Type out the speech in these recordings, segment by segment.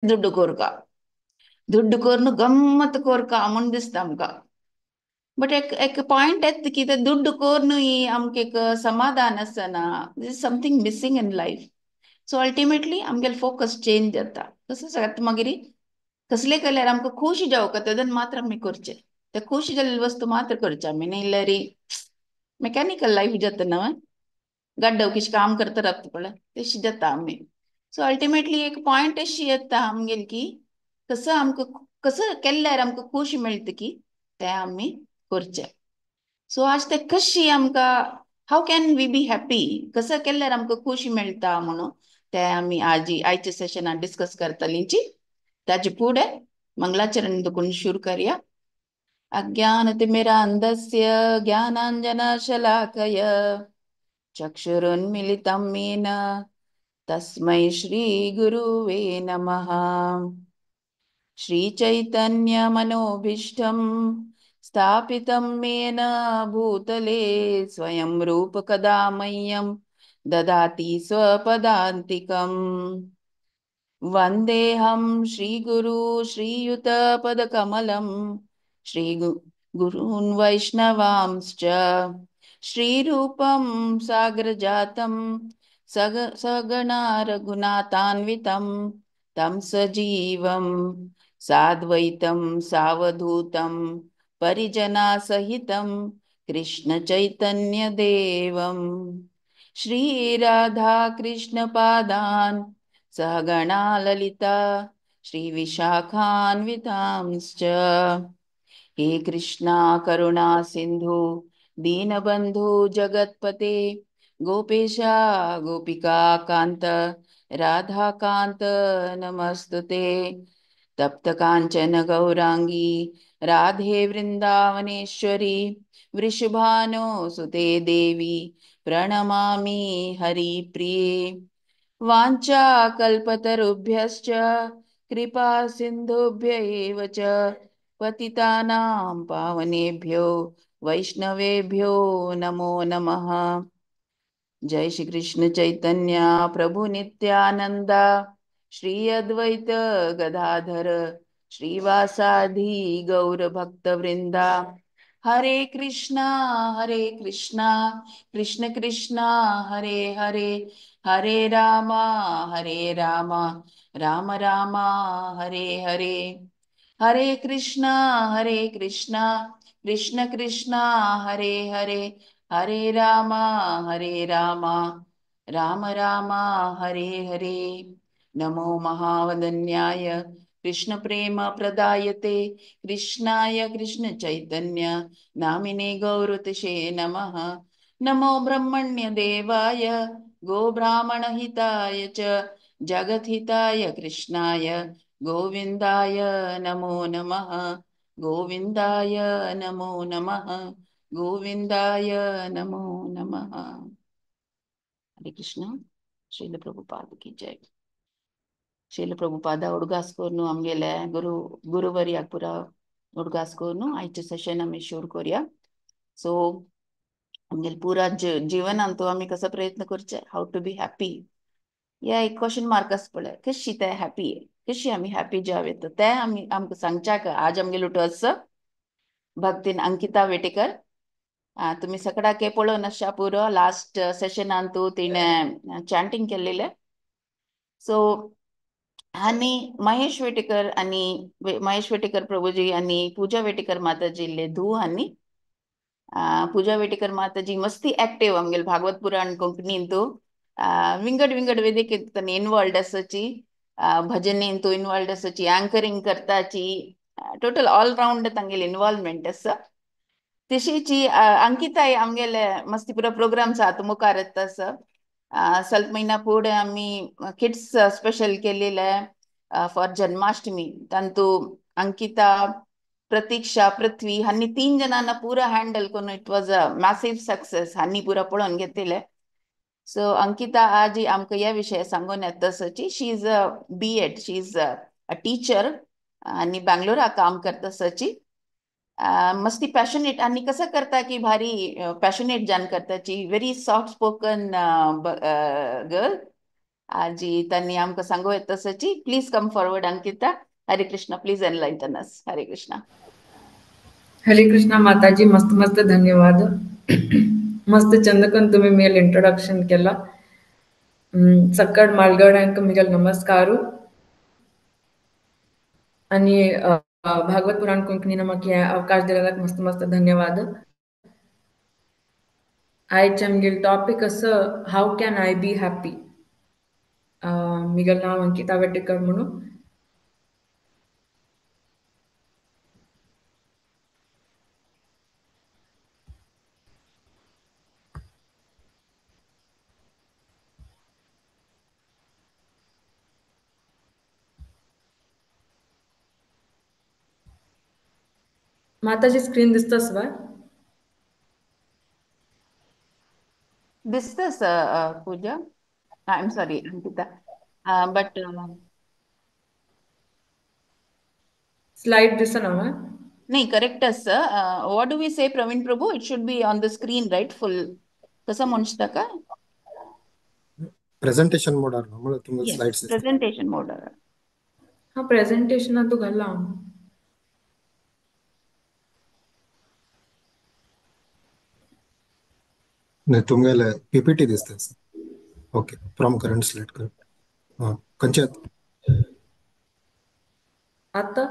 दुड्डू कोरका, दुड्डू करून गम्मत कोरका म्हूण दिसता आमकां. बट एक एक पॉयंट येता की ते दुड्डू करून आमकां एक समाधान आसना. This is something missing in life. So ultimately आमगेले फोकस चेंज जाता. तशें सगळ्यात मागीर कसले केल्यार आमकां खूश जावंक तेदन मात्र आमी करचें, ते खूश जाल्ली वस्तू मात्र करचे आमी, न्ही जाल्यार मेकॅनिकल लायफ जाता न्हू, गाड्डो किश काम करता रावता पळय तशी जाता आमी. सो अल्टिमेटली एक पॉयंट अशी येता आमगेली की कसो आमकां कसो केल्यार आमकां खूश मेळटा की तें आमी करचें. सो आज ते कशी आमकां how can we be happy, कसं केल्यार आमकां खुशी मेळटा म्हणून ते आमी आज आयच्या सेशनान डिस्कस करतलींची. ताजे फुडें मंगलाचरण दुकून सुरू करया. अज्ञानतिमिरान्धस्य ज्ञानाञ्जनशलाकय चक्षुरुन्मिलितं येन तस्मै श्रीगुरुवे नमः. श्रीचैतन्यमनोभीष्टं स्थापितं येन भूतले स्वयं रूप कदा मह्यं ददाति स्वपदान्तिकम्. वन्देऽहं श्रीगुरु श्रीयुतपदकमलं श्रीगुरून् वैष्णवांश्च श्रीरूपं सागरजातं सगणा रघुनाथान्वितं तं सजीवं साद्वैतं सावधूतं परिजनासहितं कृष्णचैतन्यदेवं. श्रीराधाकृष्णपादान् सहगणा ललिता श्रीविशाखान्वितांश्च. हे कृष्णा करुणा सिंधु दीनबंधु जगत्पते गोपेशा गोपिका कांत राधाकांत नमस्तुते. तप्त कांचन गौरांगी राधे वृंदावनेश्वरी वृषभानो सुते देवी प्रणमामि हरिप्रिये. वाञ्छा कल्पतरुभ्यश्च कृपा सिन्धुभ्य एव च पतितानां पावनेभ्यो वैष्णवेभ्यो नमो नमः. जय श्री कृष्ण चैतन्य प्रभु नित्यानंद श्री अद्वैत गदाधर श्रीवासादि गौर भक्त वृंदा. हरे कृष्णा कृष्ण कृष्णा हरे हरे, हरे रामा राम रामा हरे हरे. हरे कृष्णा कृष्ण कृष्णा हरे हरे, हरे रामा राम रामा हरे हरे. नमो महावदन्याय कृष्ण प्रेम प्रदायते कृष्णाय कृष्ण चैतन्य नामिने गौरतशे नमः. नमो ब्रह्मण्य देवाय गोब्राह्मण हिताय च जगद्हिताय कृष्णाय गोविंदाय नमो नमः. गोविंदाय नमो नमः. गोविंदाय नमो नमः. हरे कृष्ण. श्रील प्रभुपाद की जय. श्रील प्रभुपादा उडगास करून आमगेले गुरुवर्याक पुरा उडगास करून आयचें सेशन आमी सुरू करूया. सो आमगेले पुरा जिवनांत तो आमी कसो प्रयत्न करचे, how to be happy, या एक क्वेश्चन मार्क आसा पळय, कशी ते हॅपी, कशी आमी हॅपी जावं येता तें आमी आमकां सांगच्याक आज आमगेलो टस भक्तीन अंकिता वेटेकर. तुमी सगळ्याक पळोवन आसा पुरो लास्ट सेशनान तूं तिणें चॅन्टींग केल्लेलें. सो आनी महेश वेटेकर आनी महेश वेटेकर प्रभुजी आनी पूजा वेटेकर माताजी इल्ले धूव आनी पूजा वेटेकर माताजी मस्ती एक्टिव आमगेले भागवत पुराण कोंकणीन तूं विंगड विंगड वेदिकेंत इनवॉल्ड आसाची, भजनेन तूं इनवॉल्ड आसाची, अँकरींग करताची, टोटल ऑलरावंड तांगेले इनवॉल्वमेंट आसा. तशीची अंकिताय आमगेले मस्ती पुरो प्रोग्राम्स आतां मुखार येता आसा. ಸ್ವಲ್ಪ म्हयन्या फुडें आमी किड्स स्पेशल केलेले फॉर जन्माष्टमी, तांतू अंकिता, प्रतीक्षा, पृथ्वी हांणी 3 जणांना पुरा हँडल करून it was a massive success हांणी पुरा पळोवन घेतले. सो अंकिता आज आमकां ह्या विशया सांगून येता आसाची. She is a B Ed, she is a teacher आनी बँगलोरा काम करता आसाची. मस्ती पॅशनेट आनी कसं करता की भारी पॅशनेट जाण करताची, व्हेरी सॉफ्ट स्पोकन गर्ल जी त्यांनी आमकां सांगू येता तसची. Please come forward Ankita. Hare Krishna, please enlighten us. Hare Krishna. Hare Krishna Mataji, मस्त मस्त धन्यवाद. मस्त चंदकन तुम्ही मेल इंट्रोडक्शन केला. सक्कड मालगड मिगल नमस्कार. आणि भागवत पुराण कोंकणी म्हाका अवकाश दिल्याक मस्त मस्त धन्यवाद. आयचे आमगेले टॉपिक असं how can I be happy. Miguel now Ankita Whittaker म्हणून. माताजी स्क्रीन दिसतस वा? दिसतस Pooja. I am sorry Ankita, but slide दिसना वा? नाही, correct us. What do we say Praveen Prabhu, it should be on the screen right? Full कसं म्हणता का? Presentation मोड R ना, तुम्हाला स्लाइड्स प्रेझेंटेशन मोड आर. हा, प्रेझेंटेशन तू घाला. नाही, तुम्हाला पीपीटी दिसते. ओके, फ्रॉम करंट स्लाइड कर. हा, कंचे आता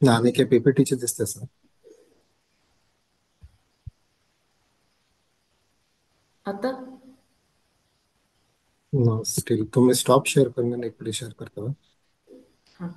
ना आणि के पीपीटीचे दिसते सर. आता नो, स्टिल तुम्ही स्टॉप शेअर करून एक पुढे शेअर करता. हा,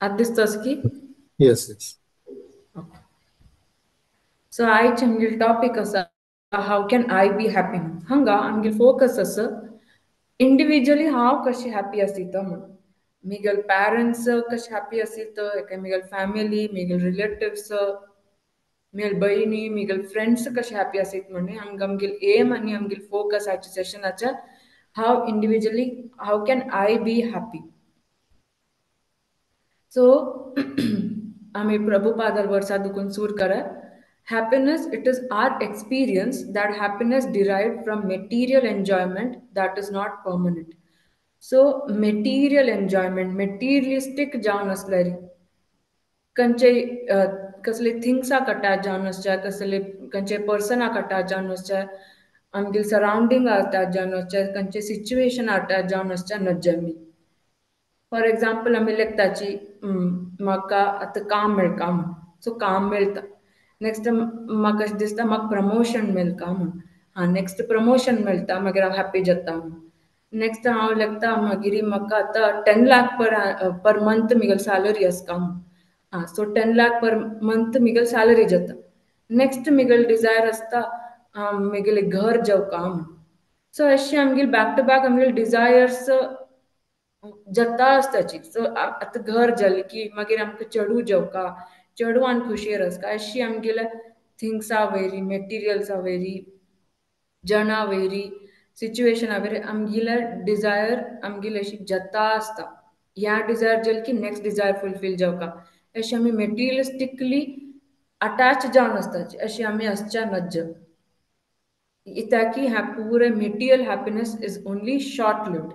आता दिसतोस की? Yes yes. Okay. सो आयचे आमगेले टॉपिक आसा how can I be happy. हांगा आमगेले फोकस आसा इंडिविज्युअली हांव कशी हॅपी आसीत म्हूण. मिगेल पॅरंट्स कशे हॅपी आसीत, Miguel family, Miguel relatives, Miguel बहिणी, मिगेल फ्रेंड्स कशे हॅपी आसीत म्हूण हांगा आमगेले एम आनी आमगेले फोकस आयच्या सेशनाच्या how individually how can I be happy. So आम्ही प्रभुपादार वर्सा दुखून सूर करा. Happiness, it is our experience that happiness derived from material enjoyment that is not permanent. So material enjoyment, materialistic जावन आसल्यार खंयचे कसले थिंग्साक अटॅच जावन आसचे, कसले खंयचे पर्सनाक अटॅच जावन आसचे, आमगेले सरावंडींग अटॅच जावन आसचे, खंयचे सिच्युएशन अटॅच जावन आसचे नज्जमी. फॉर एग्जाम्पल आमी लेखताची म्हाका आतां काम मेळका म्हूण. सो काम मेळटा. नेक्स्ट म्हाका अशें दिसता म्हाका प्रमोशन मेळका म्हूण. हा, नेक्स्ट प्रमोशन मेळटा मागीर हांव हॅप्पी जाता म्हूण. नेक्स्ट हांव लेखता मागीर म्हाका आतां 10 लाख पर मंथ म्हगेली सॅलरी आसता म्हूण. हा, सो 10 लाख पर मंथ म्हगेली सॅलरी जाता. नेक्स्ट म्हगेली डिजायर आसता म्हगेलें घर जेवका म्हूण. सो अशें आमगेले बॅक टू बॅक आमगेले डिजायर्स जाता आसताची. सो आतां घर जालें की मागीर आमकां चेडूं जेवका, चेडवान खुशयेर आसता. अशी आमगेल्या थिंग्सा वयरी, मटेरियल्सा वयरी, जणां वयरी, सिच्युएशना वयरी आमगेले डिजायर आमगेले अशी जाता आसता. ह्या डिजायर जालें की नेक्स्ट डिजायर फुलफील जावका. अशें आमी मटेरियलिस्टिकली अटॅच जावन आसताची. अशें आमी आसच्या नज्ज. कित्याक ह्या पुरे material happiness is only short lived.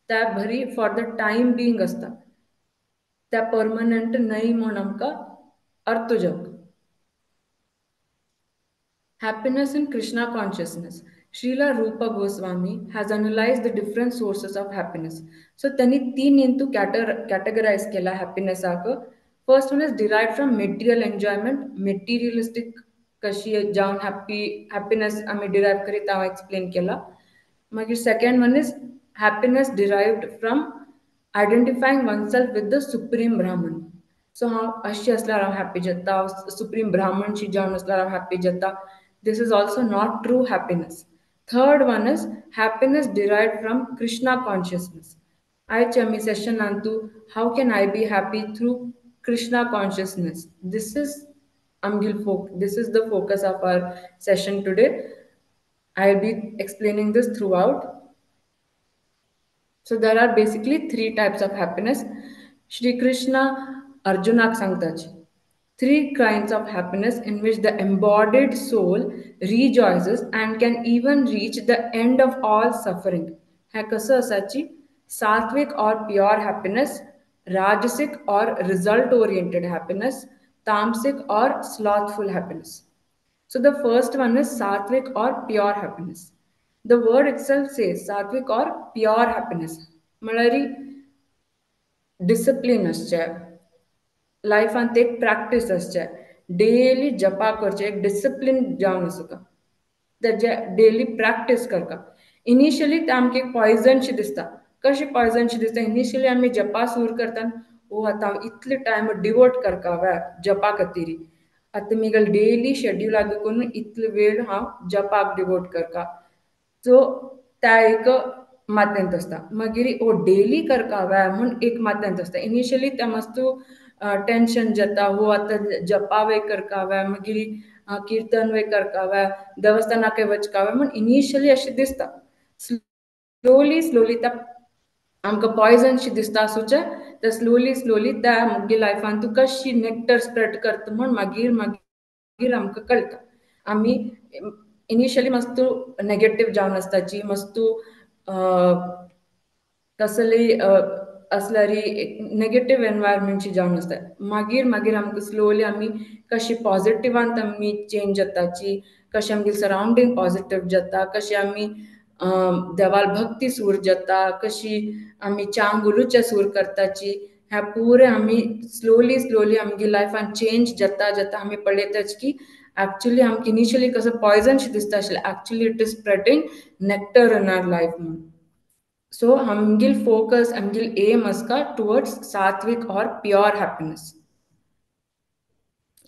त्या बरी फॉर the time being आसता, त्या परमनंट न्हय म्हूण आमकां अर्थ जावंक. Happiness in Krishna consciousness. Srila Rupa Goswami has analysed the different sources of happiness. So त्यांनी तीन इंतू कॅटेगरायज केला हॅपीनेसाक. First one is derived from material enjoyment, materialistic कशी जावन हॅपीनेस आमी डिरायव करीत हांव एक्सप्लेन केला. मागीर second one is happiness derived from identifying oneself with the supreme Brahman. So हांव अशें आसल्यार हांव हॅप्पी जाता, हांव सुप्रीम ब्राह्मणशी जावन आसल्यार हांव हॅप्पी जाता. This is also not true happiness. Third one is happiness derived from Krishna consciousness. आयचे आमी सेशनांतू how can I be happy through Krishna consciousness, this is आमगेल this is the focus of our session today. I will be explaining this throughout. So there are basically three types of happiness. Shri Krishna अर्जुनाक सांगताची three kinds of happiness in which the embodied soul rejoices and can even reach the end of all suffering. हे कसं असाची? सात्विक or pure happiness, rajasic or result oriented happiness, tamasic or slothful happiness. So the first one is sattvic or pure happiness. The word itself says sattvic or pure happiness. म्हळ्यार discipline आसचें, लायफांत एक practice आसचें, daily जपा करचें, एक discipline जावन आसता, तेजे डेली प्रॅक्टीस करता. इनिशियली ते आमकां एक पॉयजनशी दिसता. कशें पॉयजनशी दिसता? इनिशियली आमी जपा सुरू करता, ओ आतां हांव इतले टायम डिवोट करता व्या जपा खातीर, आतां म्हगेलें डेली शेड्यूल आसा करून इतलो वेळ हांव जपाक डिवोट करता. सो त्या एक माथ्यांत आसता. मागीर ओ डेली करता व्या म्हूण एक माथ्यांत आसता. इनिशियली ते मातसो टेंशन जाता, हो आतां जपा वे करता व्या, मागीर किर्तन वे करता व्या, देवस्थानाकय वचका व्या म्हूण इनिशियली अशें दिसता. स्लोली स्लोली त्या आमकां पॉयजनशी दिसता आसूचें, ते स्लोली स्लोली त्या आमगे लायफान तूं कशी नेक्टर स्प्रेड करता म्हूण मागीर मागीर आमकां कळटा. आमी इनिशियली मातसो नेगेटीव जावन आसताची, मातसो कसली असल्यार नेगेटीव एनवायरमेंटशी जावन आसता. मागीर मागीर आमकां स्लोली आमी कशी पॉजिटिवांत आमी चेंज जाताची, कशें आमगे सरावंडींग पॉजिटीव जाता, कशें आमी देवाल भक्ती सूर जाता, कशी आमी चांगुलूचे सूर करताची, ह्या पुरे आमी स्लोली स्लोली आमगे लायफान चेंज जाता जाता आमी पळयताच की एक्चुअली आमकां इनिशियली कसो पॉयजनशें दिसता आशिल्लें, actually it is spreading nectar in our life म्हूण. सो आमगेल फोकस, आमगेल एम आसता towards sattvic or pure happiness.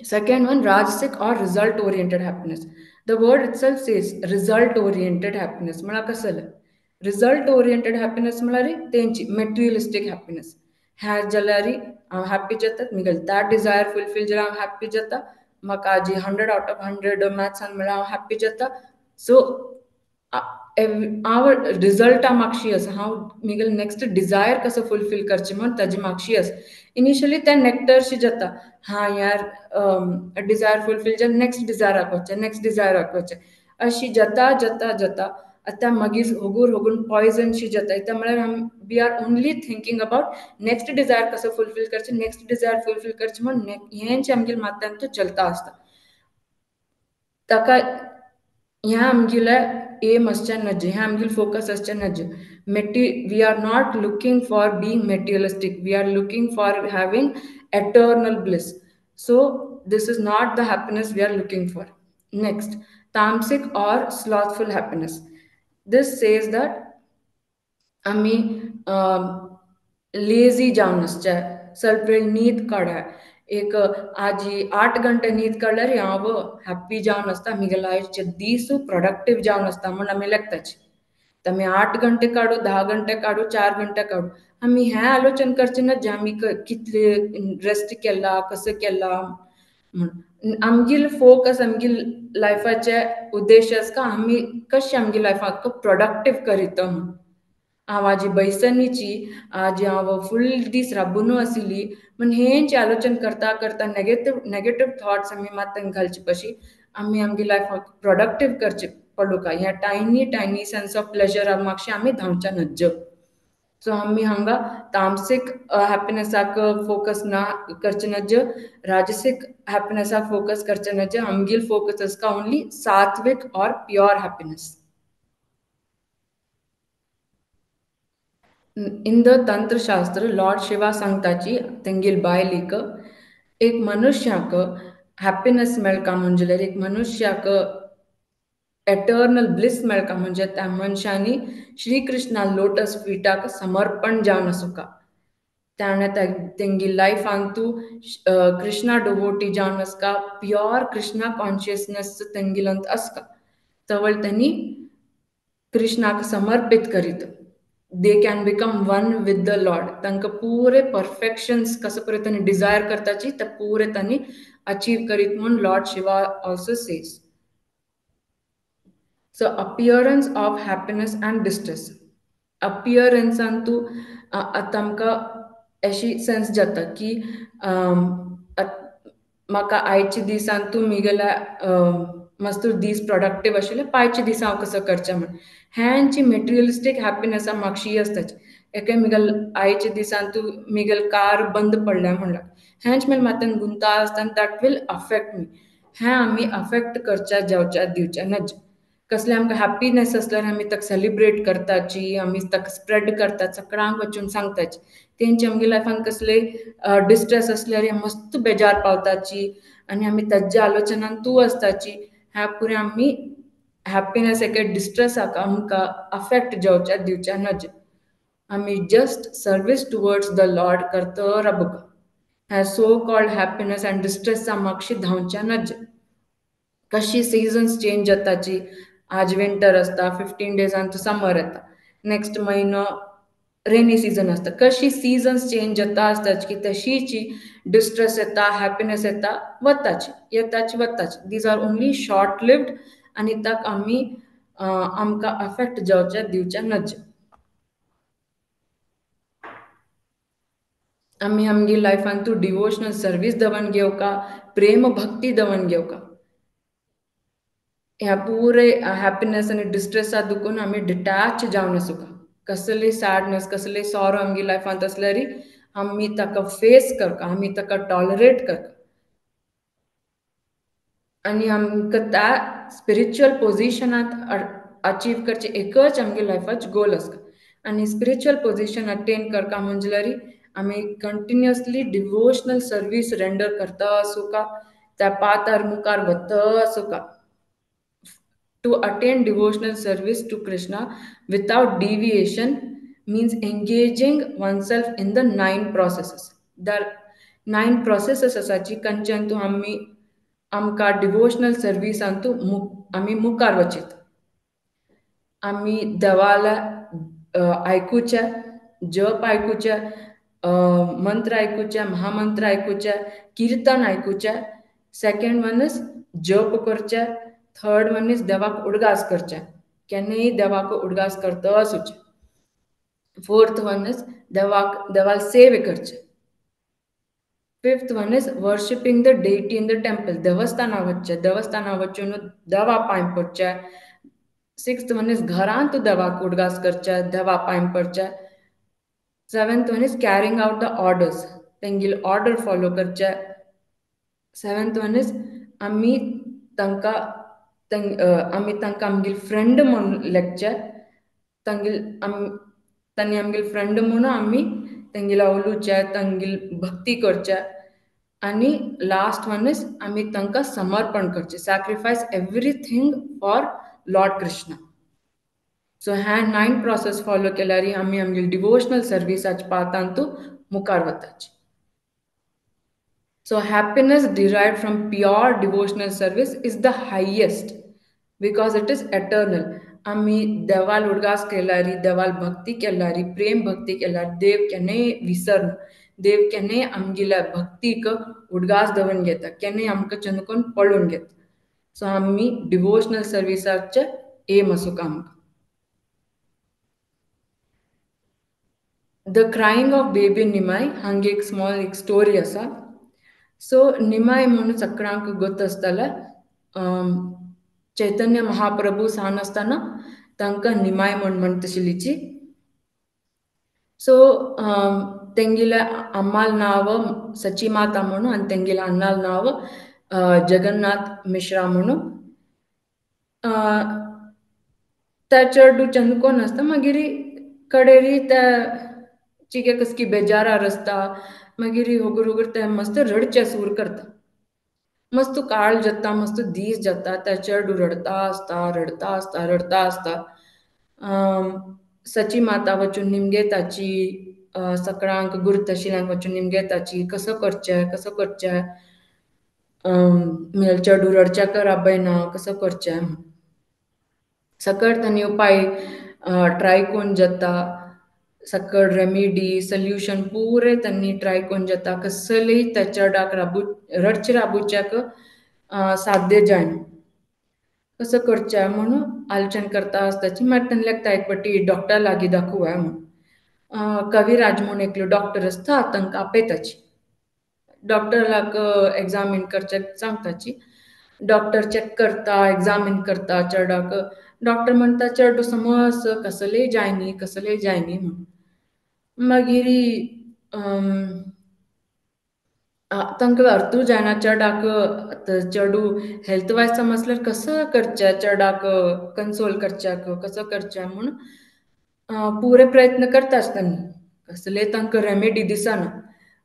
Second one, rajasic or result oriented happiness. The word itself says result oriented happiness. म्हळ्यार कसलें? Result oriented happiness म्हळ्यार तेंची मटेरियलिस्टीक happiness. ह्या जाल्यार हांव हॅप्पी जाता, म्हगेलें त्या डिजायर फुलफील जाल्यार हांव हॅप्पी जाता, म्हाका आजी 100 आउट ऑफ 100 मॅथ्सान म्हळ्यार हांव हॅप्पी जाता. सो हांव रिजल्टा मागशी आसा, हांव म्हगेलें नेक्स्ट डिजायर कसो फुलफील करचें म्हूण ताजी मागशी आसा. इनिशियली तें नेक्टरशी जाता, हा यार डिजायर फुलफील जालें, नेक्स्ट डिजायराक वचचें, नेक्स्ट डिजायराक वचचें, अशी जाता जाता जाता आतां मागीर होगूर होगून पॉयजनशी जाता. आतां म्हळ्यार आमी we are only thinking about next desire कसो फुलफील करचें, नेक्स्ट डिजायर फुलफील करचें म्हूण हेंच आमगेले माथ्यांत तो चलता आसता. ताका ह्या आमगेलें एम आसचें नज, हें आमगेलें फोकस आसचें नज. We are not looking for being materialistic, we are looking for having eternal bliss. So this is not the happiness we are looking for. Next, tamasic or slothful happiness. This says that आमी lazy जावन आसचें, सल्प वेळ न्हीद काडा, एक आजी 8 घंटे न्हीद काडल्यार हांव हॅप्पी जावन आसता, म्हगे लायफचे दीस प्रोडक्टीव जावन आसता म्हूण आमी लेखताची. आमी 8 घंटे काडू, 10 घंटे काडू, 4 घंटे काडू, आमी हें आलोचन करचें ना जे आमी कितले रेस्ट केला, कसो केला म्हूण. आमगेलो फोकस, आमगेल लायफाचे उद्देश आसता आमी कशें आमगे लायफाक प्रोडक्टीव करीत म्हूण. हांव आजी बैसनीची, आजी हांव फूल दीस राबून आशिल्ली म्हूण हेंच आलोचन करता करता नेगेटीव थॉट्स आमी माथ्यान घालचे पशी आमी आमगे लायफाक प्रोडक्टीव करचे पडूका. ह्या टायनी टायनी सेन्स ऑफ प्लेजरा मागशे आमी धांवच्या नज्ज. सो आमी हांगा तामसीक हॅपिनसाक फोकस ना करचे नज्ज, राजसीक हॅपिनसाक फोकस करचे नज्ज. आमगेल फोकस आसता only sattvic or pure happiness. In the Tantra Shastra, Lord Shiva सांगताची तेंगेल बायलेक एक मनुष्याक हॅपिनस मेळका म्हणजे एक मनुष्याक एटर्नल ब्लिस मेळका म्हणजे त्या मनशांनी श्रीकृष्णा लोटस फिटाक समर्पण जावन आसूका. ताणें तेंगे लायफांतू कृष्णा डिवोटी जावन आसका, प्युअर कृष्णा कॉन्शियसनेस तेंगेलांत आसका, तवळ त्यांनी कृष्णाक समर्पित करीत. They can become one with the Lord. तांकां पुरे परफेक्शन्स कसो पळय तांणी डिजायर करताची ते पुरे तांणी अचीव करीत म्हूण Lord Shiva also says. So appearance of happiness and distress. अपियरन्सान तूं आतां आमकां अशी सेन्स जाता की म्हाका आयच्या दिसान तूं म्हगेल्या मस्त दीस प्रोडक्टीव आशिल्ले, पायच्या दिसा हांव कसो करचें म्हण. हेंची मटेरियलिस्टीक हॅपिनसा मागशी आसताची. एके म्हगेले आयच्या दिसान तूं म्हगेले कार बंद पडल्या म्हणला, हेंच म्हळ्यार मात्यान गुंता आसतना that will affect मी. हें आमी अफेक्ट करच्या जावच्या दिवच्या नज. कसले आमकां हॅपिनस आसल्यार आमी ताका सेलिब्रेट करताची, आमी ताका स्प्रेड करतात, सगळ्यांक वचून सांगताची. तेंचे आमगे लायफान कसले डिस्ट्रेस आसल्यार मस्त बेजार पावताची आनी आमी ताज्या आलोचनान तूं आसताची. ह्या पुरे आमी हॅपिनस एके डिस्ट्रेसाक आमकां अफेक्ट जावच्या दिवच्या नज. आमी just service towards the Lord करता राबूंक. ह्या सो कॉल्ड हॅपिनस आनी डिस्ट्रेसा मागशी धांवच्या नज. कशी सिजन्स चेंज जाताची, आज विंटर आसता, 15 डेजान तूं समर येता, नेक्स्ट म्हयनो रेनी सिजन आसता. कशी सिजन्स चेंज जाता आसताची की तशीची डिस्ट्रेस येता, हॅपिनस येता, वताची, येताची वताची. These are only short lived आनी ताका आमी आमकां अफेक्ट जावच्या दिवच्या नज. आमी आमगे लायफान तूं डिवोशनल सर्वीस दवन घेवका, प्रेम भक्ती दवन घेवका. ह्या पुरे हॅपिनस आनी डिस्ट्रेसा दुखून आमी डिटॅच जावन आसूंक. कसली सॅडनस, कसले सॉरो आमगे लायफांत आसल्यार आमी ताका फेस करता, आमी ताका टॉलरेट करता आनी आमकां त्या स्पिरिच्युअल पोजिशनांत अचीव करचें एकच आमगे लायफाचो गोल आसता. आनी स्पिरिच्युअल पोजिशन अटेन करता म्हणल्यार आमी कंटिन्युअसली डिवोशनल सर्वीस रेंडर करता आसूंका, त्या पाथार मुखार वता आसूंका. To attain devotional service to Krishna without deviation means engaging oneself in the 9 processes. The 9 processes आसाची कंच्यान तूं आमी आमकां डिवोशनल सर्विसान तूं आमी मुखार वचीत. आमी देवाला आयकुचें, जप आयकुचें, मंत्र आयकुचें, महामंत्र आयकुचें, किर्तन आयकुचें. सेकंड वन is जप करचें. थर्ड वन is देवाक उडगास करचें, केन्नाय देवाक उडगास करता आसूचें. फोर्थ वन is देवाक देवाल सेवे करचें. Fifth one is worshipping the deity in the temple, देवस्थाना वचचें, देवस्थाना वचून देवा पांय पडचें. सिक्स्थ वन is घरांत देवाक उडगास करचें, देवा पांय पडचें. Seventh one is carrying out the orders, तेंगेली ऑर्डर फॉलो करचें. सेवन्थ वन is आमी तांकां आमी तांकां आमगेले फ्रेंड म्हूण लेखचें, तांगेले तांणी आमगेले फ्रेंड म्हणून आमी तेंगेले उलोवचें, तांगेली भक्ती करचें. आनी लास्ट वन is आमी तांकां समर्पण करचें, sacrifice everything for Lord Krishna. So ह्या 9 प्रोसेस फॉलो केल्यार आमी आमगेले डिवोशनल सर्विसाच्या पाथांतू मुखार वताची. So happiness derived from pure devotional service is the highest because it is eternal. आमी देवाल उडगास केल्यार, देवाल भक्ती केल्यार, प्रेम भक्ती केल्यार देव केन्नाय विसरना, देव केन्नाय आमगेल्या भक्तीक उडगास दवरून घेता, केन्नाय आमकां चंदकोन पळोवन घेता. सो आमी डिवोशनल सर्विसाचे एम आसूंक आमकां. The crying of baby Nimai हांगे एक स्मॉल एक स्टोरी आसा. सो निमाय म्हणून सगळ्यांक गोत आसतालें. चैतन्य महाप्रभू सान आसतना तांकां निमाय म्हण म्हणटाशिल्लीची. सो तेंगेल्या अम्माल नांव सची माता म्हणून आनी तेंगेल्या अण्णाल नांव जगन्नाथ मिश्रा म्हणून. त्या चेडूं चंदकोन आसता, मागीर कडेरी त्या चिके कसकी बेजारार आसता, मागीर होगूर होगूर ते मस्त रडचें सूर करता. मस्त काळ जाता, मस्त दीस जाता, त्या चेडूं रडता आसता, रडता आसता, रडता आसता. सची माता वचून निमगेताची, सगळ्यांक गुरुतशिलांक वचून निमगेताची, कसो करचें कसो करचें, मेल चेडूं रडचें कराबय ना, कसो करचें. सकट तांणी उपाय ट्राय करून जाता. सकळ रेमेडी सोल्युशन पुरे त्यांनी ट्राय करून जाता, कसलेय त्या चेरडाक राबू रडचे राबूच्याक साध्य जायना. कसं करचें म्हणून आलोचन करता आसताची. मागीर तांणी लागता एक पाटी डॉक्टर लागीं दाखोवया म्हूण. कविराज म्हूण एकलो डॉक्टर आसता, तांकां आपयताची. डॉक्टराक एग्जामीन करच्याक सांगताची. डॉक्टर चॅक करता, एग्जामीन करता चेरडाक. डॉक्टर म्हणटा चेरडू समज कसलेय जायनी, कसलेय जायनी म्हूण. मागीर तांकां अर्थूय जायना चेरडाक चेडू हेल्थ वायज समजल्यार कसो करचें, चेरडाक कन्सोल करच्याक कसो करचें म्हूण पुरे प्रयत्न करता आसतानी, कसले तांकां रेमेडी दिसना.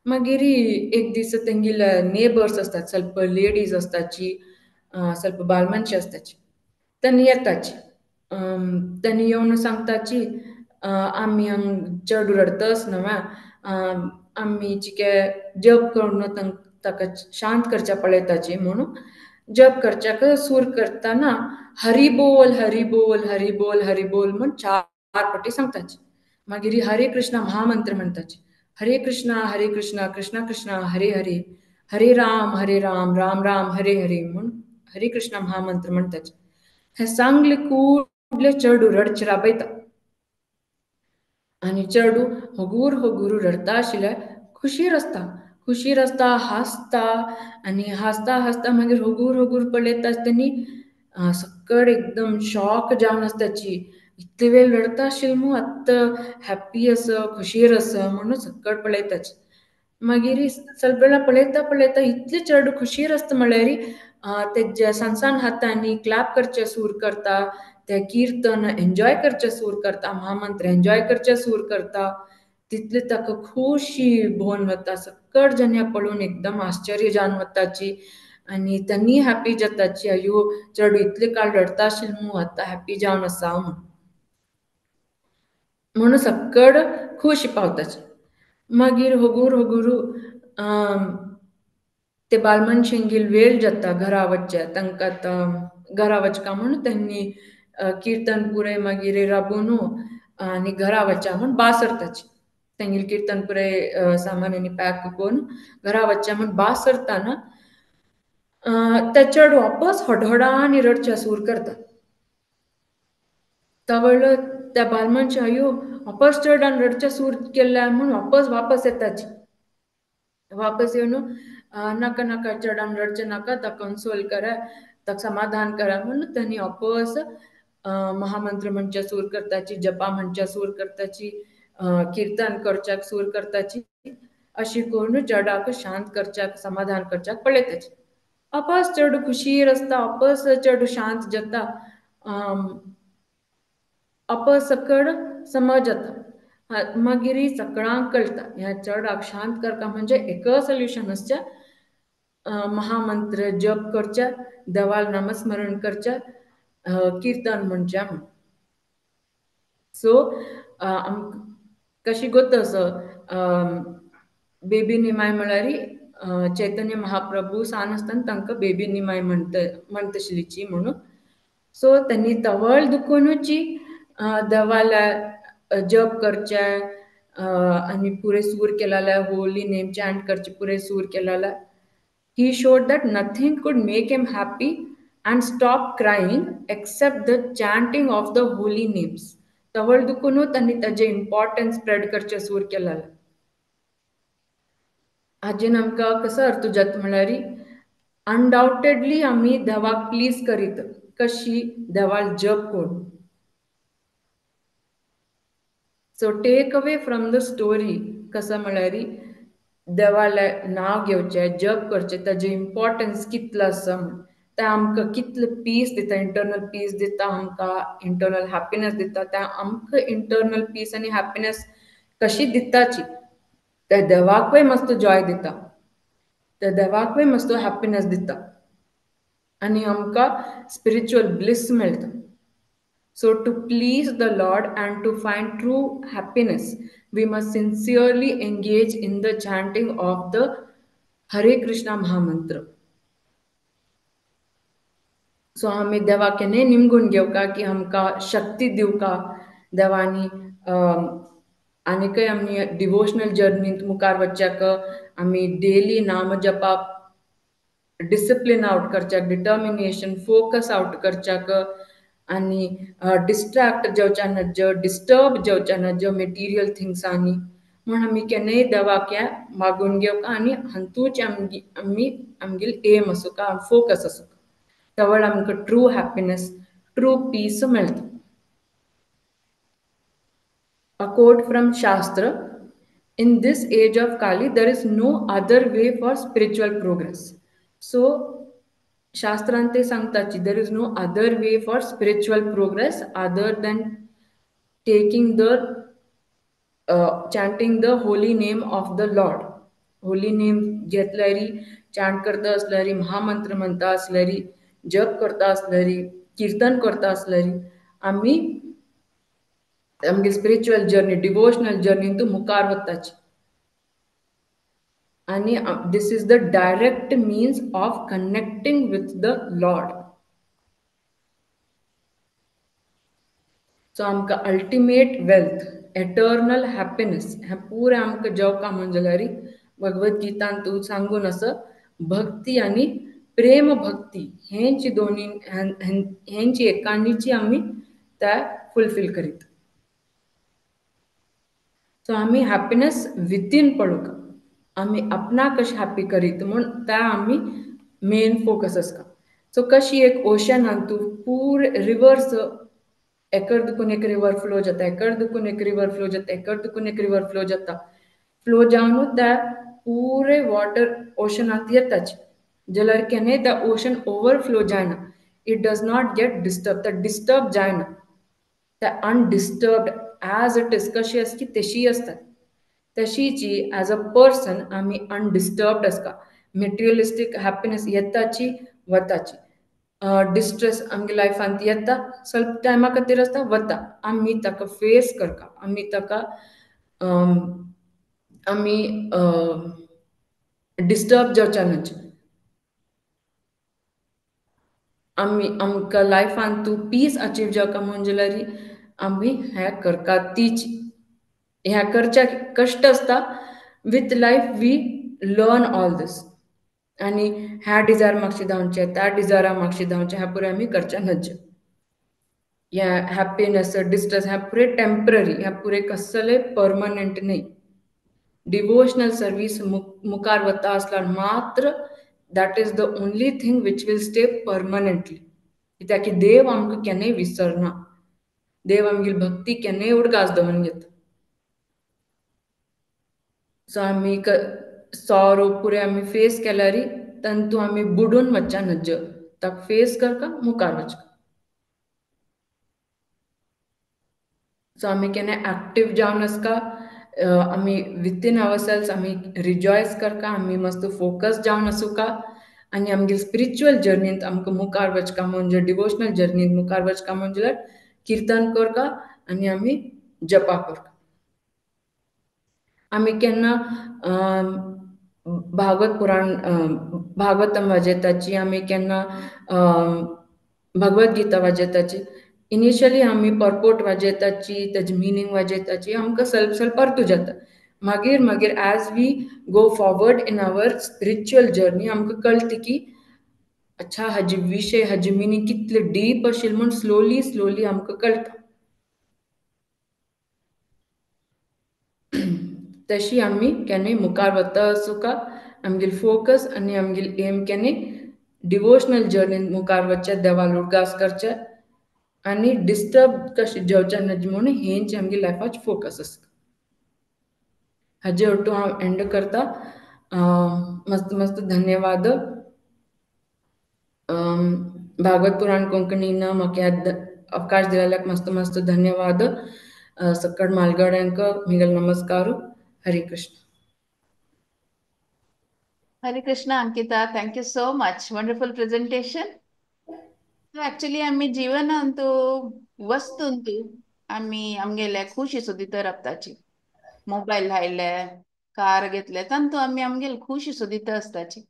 मागीर एक दीस तेंगेले नेबर्स आसतात, ಸ್ವಲ್ಪ लेडीज आसताची, ಸ್ವಲ್ಪ बालमनशी आसताची, तांणी येताची. तांणी येवन सांगताची आमी हांग चेडू रडतच न्हय, आमी चिके जप करून ताका शांत करच्या पळयताची म्हणून जप करच्याक सूर करतना हरी बोल हरी बोल हरी बोल हरी बोल म्हूण 4 पटी सांगताची. मागीर हरे कृष्णा महामंत्र म्हणटाची. हरे कृष्णा हरे कृष्णा कृष्णा कृष्णा हरे हरे हरे राम हरे राम राम राम हरे हरे म्हूण हरे कृष्णा महामंत्र म्हणटाची. हे सांगले कुडले चेडू रडचे राबयता आनी चेडू हगूर हगूर रडता आशिल्ले खुशीर आसता, खुशीर आसता, हांसता आनी हांसता हांसता मागीर हगूर हगूर पळयता आसतनी सकड एकदम शॉक जावन आसताची. इतले वेळ रडता आशिल्ले मू आतां हॅप्पी आसा, खुशीर आसा म्हणून सकड पळयताची. मागीर सगळें वेळा पळयता पळयता इतले चेडू खुशीर आसता म्हळ्यार तेज्या सान सान हातांनी क्लॅप करचें सूर करता, ते किर्तन एन्जॉय करचें सूर करता, महामंत्र एन्जॉय करचें सूर करता. तितले ताका खुशी भोवन वता, सकळ जन्या पळोवन एकदम आश्चर्य जावन वताची आनी तांणी हॅप्पी जाताची, अयो चेडू इतले काळ रडता आशिल्लें मू आतां हॅप्पी जावन आसा म्हूण म्हणून सकळ खुशी पावताची. मागीर हगूर हगूर ते बालमनशेंगेल वेळ जाता घरा वचचे, तांकां आतां घरा वचका म्हणून तांणी किर्तन पुराय मागीर राबोवन आनी घरा वचया म्हूण बासरताची. तेंगेल किर्तन पुराय सामान आनी पॅक करून घरा वचया म्हूण बासरताना ते चेडू वापस हडहडा आनी रडच्या सूर करता. तवळ त्या बालमनशा अयो वापस चेडान रडच्या सूर केल्या म्हूण वापस वापस येताची. वापस येवन नाका नाका चेडान रडचें नाका, ताका कन्सोल करा, ताका समाधान करा म्हणून तांणी वापस महामंत्र म्हणच्या सूर करताची, जपा म्हणच्या सूर करताची, किर्तन करच्याक सूर करताची. अशी करून चेडाक शांत करच्याक समाधान करच्याक पळयताची. वापस चेडू खुशीर आसता, वापस चेडू शांत जाता, वापस सकड समज जाता. मागीर सगळ्यांक कळटा ह्या चेडाक शांत करका म्हणजे एक सोल्युशन आसचें, महामंत्र जप करचें, देवाल नामस्मरण करचें, किर्तन म्हणचें म्हूण. सो कशी गोत असो बेबी निमाय म्हळ्यार चैतन्य महाप्रभू सान आसतना तांकां बेबी निमाय म्हणटशिल्लीची म्हणून. सो तांणी तवळ दुखुनूची देवाला जप करचें आनी पुरे सूर केलेले होली नेम चॅन्ट करचे पुरे सूर केलेले. He showed that nothing could make him happy and stop crying except the chanting of the holy names. तवळ दुखून तांणी ताजें इम्पॉर्टन्स स्प्रेड करचें सूर केलेलें. हाजेन आमकां कसो अर्थ जाता म्हळ्यार अनडावटेडली आमी देवाक प्लीज करीत कशी देवाक जप करून. So take away from the story कसो म्हळ्यार देवाले नांव घेवचें, जप करचें, ताजें इम्पॉर्टन्स कितलो आसा म्हूण, तें आमकां कितलें पीस दिता, इंटरनल पीस दिता, आमकां इंटरनल हॅप्पीनस दिता. तें आमकां इंटरनल पीस आनी हॅप्पीनस कशी दिताची त्या देवाकूय मस्त जॉय दिता, त्या देवाकूय मस्त हॅप्पीनस दिता आनी आमकां स्पिरिच्युअल ब्लिस मेळटा. So to please the Lord and to find true happiness, we must sincerely engage in the chanting of the Hare Krishna Mahamantra. So आमी देवा केन्नाय निमगून घेवका की आमकां शक्ती दिवका देवानी आनीकय आमी डिवोशनल जर्नींत मुखार वचच्याक आमी डेली नाम जपाप डिसिप्लीन आवट करच्याक, डिटर्मिनेशन फोकस आवट करच्याक आनी डिस्ट्रॅक्ट जावच्या नज्ज, डिस्टर्ब जावच्या नज्ज मटेरियल थिंग्सांनी म्हूण आमी केन्नाय देवाक मागून घेवका आनी हातूंच आमी आमगेली एम आसूका, फोकस आसूका. तवळ आमकां ट्रू हॅप्पीनेस, ट्रू पीस मेळटा. A quote from Shastra, in this age of Kali, there is no other way for spiritual progress. So, शास्त्रांत ते सांगताची, there is no other way for spiritual progress other than taking the, chanting the holy name of the Lord. Holy name घेतल्यारी, chant करता असल्यारी, महामंत्र म्हणता असल्यारी, जप करता असल्यारी, कीर्तन करता असल्यारी, आमी आमगे स्पिरिच्युअल जर्नी, डिवोशनल जर्नी तूं मुखार वताची. आनी this is the direct means of connecting with the Lord. So आमकां अल्टिमेट वेल्थ, एटर्नल हॅप्पीनेस हें पुरें आमकां जेवका म्हण जाल्यार भगवत गीतान तूं सांगून आसा, भक्ती आनी प्रेम भक्ती हेंची दोनी हेंची एकांडीची आमी त्या फुलफील करीत. सो आमी हॅप्पीनेस विथीन पळोवका, आमी आपणाक कशें हॅप्पी करीत म्हूण त्या आमी मेन फोकस आसता. सो कशी एक ओशनान तूं पूर रिवर्स एकर दुकून एक रिवर फ्लो जाता, एकर दुकून एक रिवर फ्लो जाता, एकर दुकून एक रिवर फ्लो जाता, फ्लो जावन त्या पुरे वॉटर ओशनांत येताच जाल्यार केन्नाय त्या ओशन ओवरफ्लो जायना, it does not get disturb, त्या डिस्टर्ब जायना, त्या अनडिस्टर्बड एज it is कशी आसता तशी आसता. तशीची एज अ पर्सन आमी अनडिस्टर्बड आसता. मटेरियलिस्टीक हॅप्पीनेस येताची वताची, डिस्ट्रेस आमगे लायफांत येता, स्वल्प टायमा खातीर आसता, वता. आमी ताका फेस करता, आमी ताका आमी डिस्टर्ब जावच्या न्हय. आमी आमकां लायफांत तूं पीस अचीव जावका म्हूण जाल्यार आमी हें करता तीच ह्या करच्याक कश्ट आसता. With life we learn all this. आनी ह्या डिजायर मागशी धांवचें, त्या डिजायरा मागशी धांवचें, ह्या पुरें आमी करचें न्हय. ह्या हॅप्पीनेस, डिस्ट्रेस ह्या पुरें टेम्पररी, ह्या पुरें कसलें परमनंट न्हय. डिवोशनल सर्वीस मुखार वता आसल्यार मात्र that is the only thing which will stay permanently. कित्याक की देव आमकां केन्नाय विसरना, देव आमगेली भक्ती केन्नाय उडगास दवरून घेता. सो आमी सॉरो पुरें आमी फेस केल्यार तातूंत आमी बुडून वचच्या न्हय, ताका फेस करका मुखार वचका. सो आमी केन्ना एक्टीव जावन आसका, आमी विथीन our selves आमी रिजॉयस करका, आमी मस्त फोकस जावन आसूका आनी आमगे स्पिरिच्युअल जर्नींत आमकां मुखार वचका म्हणजे डिवोशनल जर्नींत मुखार वचका म्हण जाल्यार कीर्तन करका आनी आमी जपा करका. आमी केन्ना भागवत पुराण भागवतम वाजयताची, आमी केन्ना भगवत गीता वाजयताची, इनिशियली आमी पर्पोर्ट वाजयताची, ताजी मिनींग वाजयताची, आमकां सेल्फ सेल्फ अर्थ जाता. मागीर मागीर as we go forward in our spiritual journey आमकां कळटा की अच्छा हाजी विशय, हाजी मिनींग कितले डीप आशिल्लें म्हूण स्लोली स्लोली आमकां कळटा. तशी आमी केन्नाय मुखार वता आसूका, आमगेली फोकस आनी आमगेली एम केन्नाय डिवोशनल जर्नीन मुखार वचचें, देवा उडगास करचें आनी डिस्टर्ब कशें जावचें न्हय म्हूण हेंच आमगे लायफाचें फोकस आसता. हाजे ओटू हांव एंड करता. मस्त मस्त धन्यवाद. भागवत पुराण कोंकणीन म्हाका अवकाश दिल्याक मस्त मस्त धन्यवाद. सक्कड मालगड्यांक मिगल नमस्कार. Hare Krishna. Hare Krishna Ankita, thank you so much. Wonderful presentation. So actually आमी जीवनांतू वस्तूंतू आमी आमगेले खुशी सोदित राबताची. मोबायल हाडले, कार घेतले, तांतू आमी आमगेले खुशी सोदित आसताची.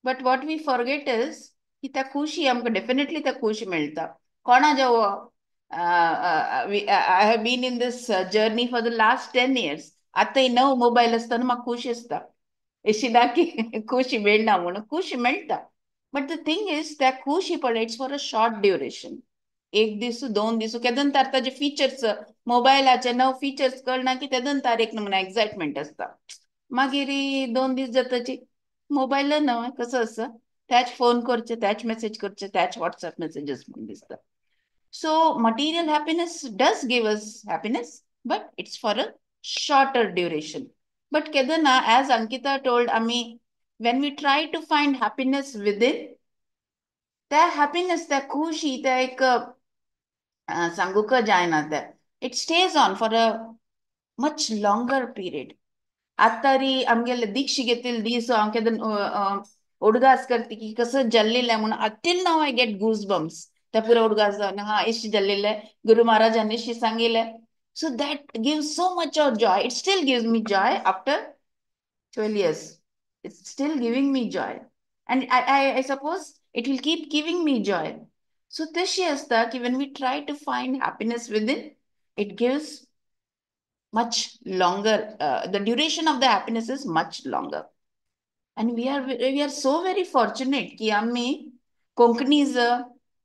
But what we forget is की त्या खुशी आमकां डेफिनेटली त्या खुशी मेळटा. कोणा जेव I have been in this journey for the last 10 years. आतां नव मोबायल आसतना म्हाका खुशी आसता, अशी ना की खुशी मेळना म्हणून, खुशी मेळटा. बट the thing is त्या खुशी पळय it's for a short duration, एक दीस दोन दीस केदन तार ताजे फिचर्स मोबायलाचे नव फिचर्स कळना की तेदन तार एक नमुना एक्सायटमेंट आसता. मागीर 2 दीस जाताची मोबायल नव कसो आसा, त्याच फोन करचे, त्याच मेसेज करचे, त्याच व्हॉट्सएप मेसेजेस म्हूण दिसता. So material happiness does give us happiness, but it's for a shorter duration. But केदना as Ankita told, आमी when we try to find happiness within, त्या हॅपीनेस, त्या खुशी, त्या एक सांगूक जायना, त्या it stays on for a much longer period. आतां री आमगेले दीक्षी घेतिल्ले दीस हांव केदन उडगास करता की कसं जल्लेलें म्हणून, till now I get goose bumps. त्या पुरो उडगास जावन हा इश्ट जल्लेले गुरु महाराजांनी इश्ट सांगिल्लें. So that gives so much of joy. It still gives me joy after 12 years. It's still giving me joy. And I suppose it will keep giving me joy. So तशी आसता की when we try to find happiness within, it gives much longer. The duration of the happiness is much longer. And we are so very fortunate की आमी कोंकणीज,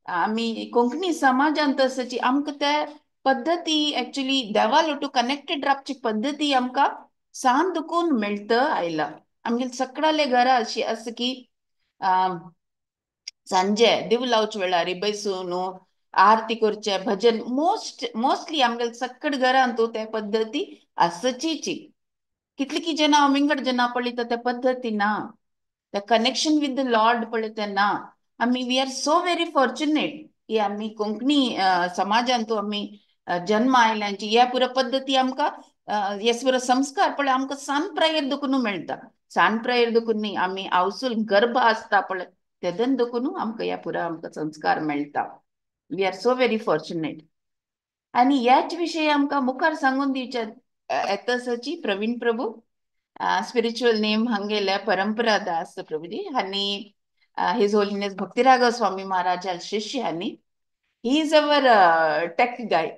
आमी कोंकणी समाजांत आसाची आमकां त्या पद्दती एक्चुअली देवा लोटू कनेक्टेड रावची पद्दती आमकां सान दुखून मेळत आयला. आमगे सगळ्याले घरा अशी आसा की सांजे दिव लावचे वेळार बसून आरती करचे, भजन, मोस्टली आमगे सगळे घरांत त्या पद्दती आसचीची. कितली की जेन्ना हांव विंगड जेन्ना पळयता त्या पद्दती ना, त्या कनेक्शन विथ the Lord पळयता ना. आमी we are so very fortunate की आमी कोंकणी समाजांत आमी जन्म आयल्यांची ह्या पुरो पद्दती आमकां, हे पुरो संस्कार पळय आमकां सान प्रायेर देखून मेळटा. सान प्रायेर देखून न्ही, आमी आवसूल गर्भ आसता पळय तेदन देखून आमकां ह्या पुरो आमकां संस्कार मेळटा. We are so very fortunate. आनी ह्याच विशयी आमकां मुखार सांगून दिवचे येतसची प्रवीण प्रभू, स्पिरिच्युअल नेम हांगेल्या परंपरा दास प्रभुजी आनी his holiness Bhakti Raghav Swami Maharaj शिष्य आनी he is our tech guy.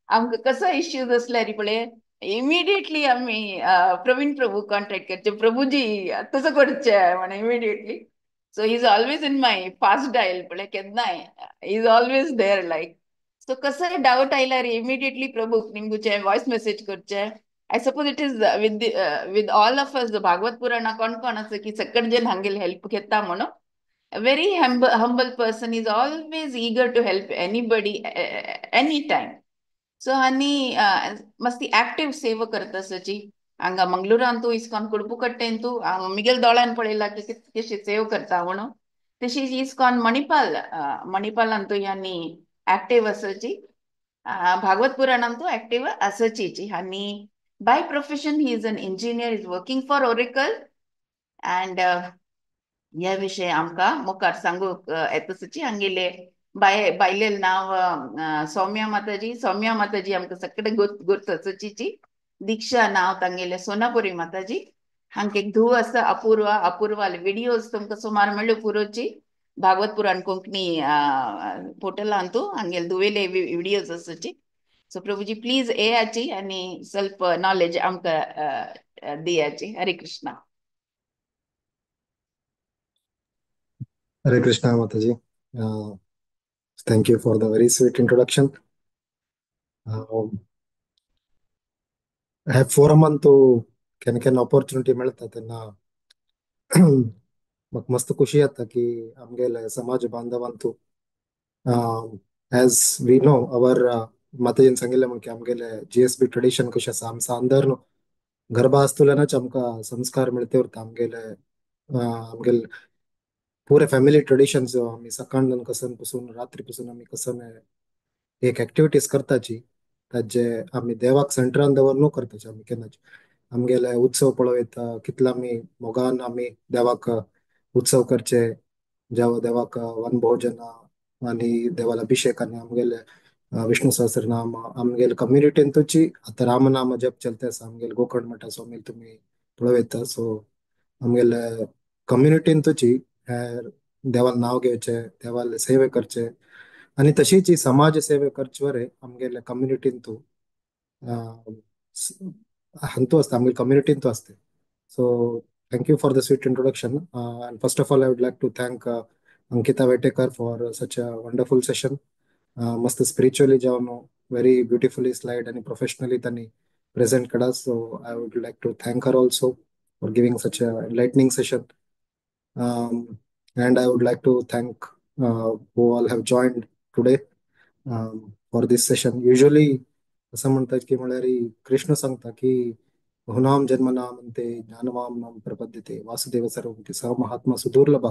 आमकां कसो इश्यूज आसल्यार पळय इमिडिएटली आमी प्रवीण प्रभू कॉन्टेक्ट करचे, प्रभुजी तसो करचे म्हण immediately. So he is always in my fast dial पळय केन्नाय he is always there like. So कसोय डावट आयल्यार इमिडिएटली प्रभूक निमगुचे वॉयस मेसेज करचे. I suppose it is with all of us Bhagavat Purana कोण कोण आसा की सकट जन हांगेले हेल्प घेता म्हणून. A very humble person, is always eager to help anybody any time. So आनी मस्ती ऍक्टिव्ह सेवा करता सची हांगा मंगळुरांतू इस्कॉन कुडपुकट्टेंतू हांव मिगेल दोळ्यान पळयला की कशी सेवा करता म्हणून. तशीच इस्कॉन मणिपाल, मणिपालांतू आनी ऍक्टिव्ह आसाची, भागवत पुराणांतू ऍक्टिव्ह आसाची. आनी by profession he is an engineer, is working for Oracle. And ह्या विशय आमकां मुखार सांगूंक येतसची हांगेले बायलेलें नांव सौम्या माताजी. सौम्या माताजी आमकां सगळे गुर्त आसचीची. दीक्षा नांव तांगेले सोनापुरी माताजी. हांकां एक धूव आसा अपूर्वा. अपूर्वाले विडियोज तुमकां सुमार मेळ्ळ्यो पुरोची भागवत पुराण कोंकणी पोर्टलांतू हांगेले धुवेले विडियोज आसची. सो प्रभुजी प्लीज येयाची आनी स्वल्प नॉलेज आमकां दियाची. हरे Krishna. Hare Krishna Mataji. Thank you for the very sweet introduction. ह्या फोरमान तो केन्ना केन्ना ऑपॉर्च्युनिटी मेळटा तेन्ना म्हाका मस्त खुशी जाता की आमगेले समाज बांधवांतू एज we know our माताजीन सांगिल्लें म्हण की आमगेले जीएसबी ट्रेडिशन कशें आसा, आमचा अंदर न्हू गर्भा आसतल्यानच आमकां संस्कार मेळते उरता. आमगेले आमगेले पुरे फॅमिली ट्रेडिशन्स आमी सकाळन कसन पसून रात्री पसून आमी कसन एक एक्टिविटीज करताची ताजे आमी देवाक सेंटरान दवर न्हू करताची. आमी केन्नाच आमगेले उत्सव पळयता कितले आमी मोगान आमी देवाक उत्सव करचे, जेव देवाक वनभोजन आनी देवाला अभिषेक आनी आमगेले विष्णु सहस्रनाम आमगेले कम्युनिटींतूची आतां रामनाम जप चलते आसा आमगेले गोकर्ण मठा स्वामी तुमी पळयता. सो आमगेले कम्युनिटींतूची देवाला नाव घेवचे, देवाला सेवे करचे आनी तशीच ही समाज सेवे करचे वरे आमगेले कम्युनिटींतू हांतू आसता, आमगेले कम्युनिटींतू आसते. So thank you for the sweet introduction. And first of all, I would like to thank Ankita Vetekar for such a wonderful session. मस्त स्पिरिच्युअली जावन व्हेरी ब्युटिफुली स्लाइड आणि प्रोफेशनली त्यांनी प्रेझेंट केला. So I would like to thank her also for giving such a enlightening session. And I would like to thank who all have joined today for this session. Usually असं म्हणतात की म्हळ्यार कृष्ण सांगता की बहुनाम जन्मनामंते ज्ञानवाम नाम प्रपद्यते वासुदेव सर्वमति सह महात्मा सुदुर्लभ.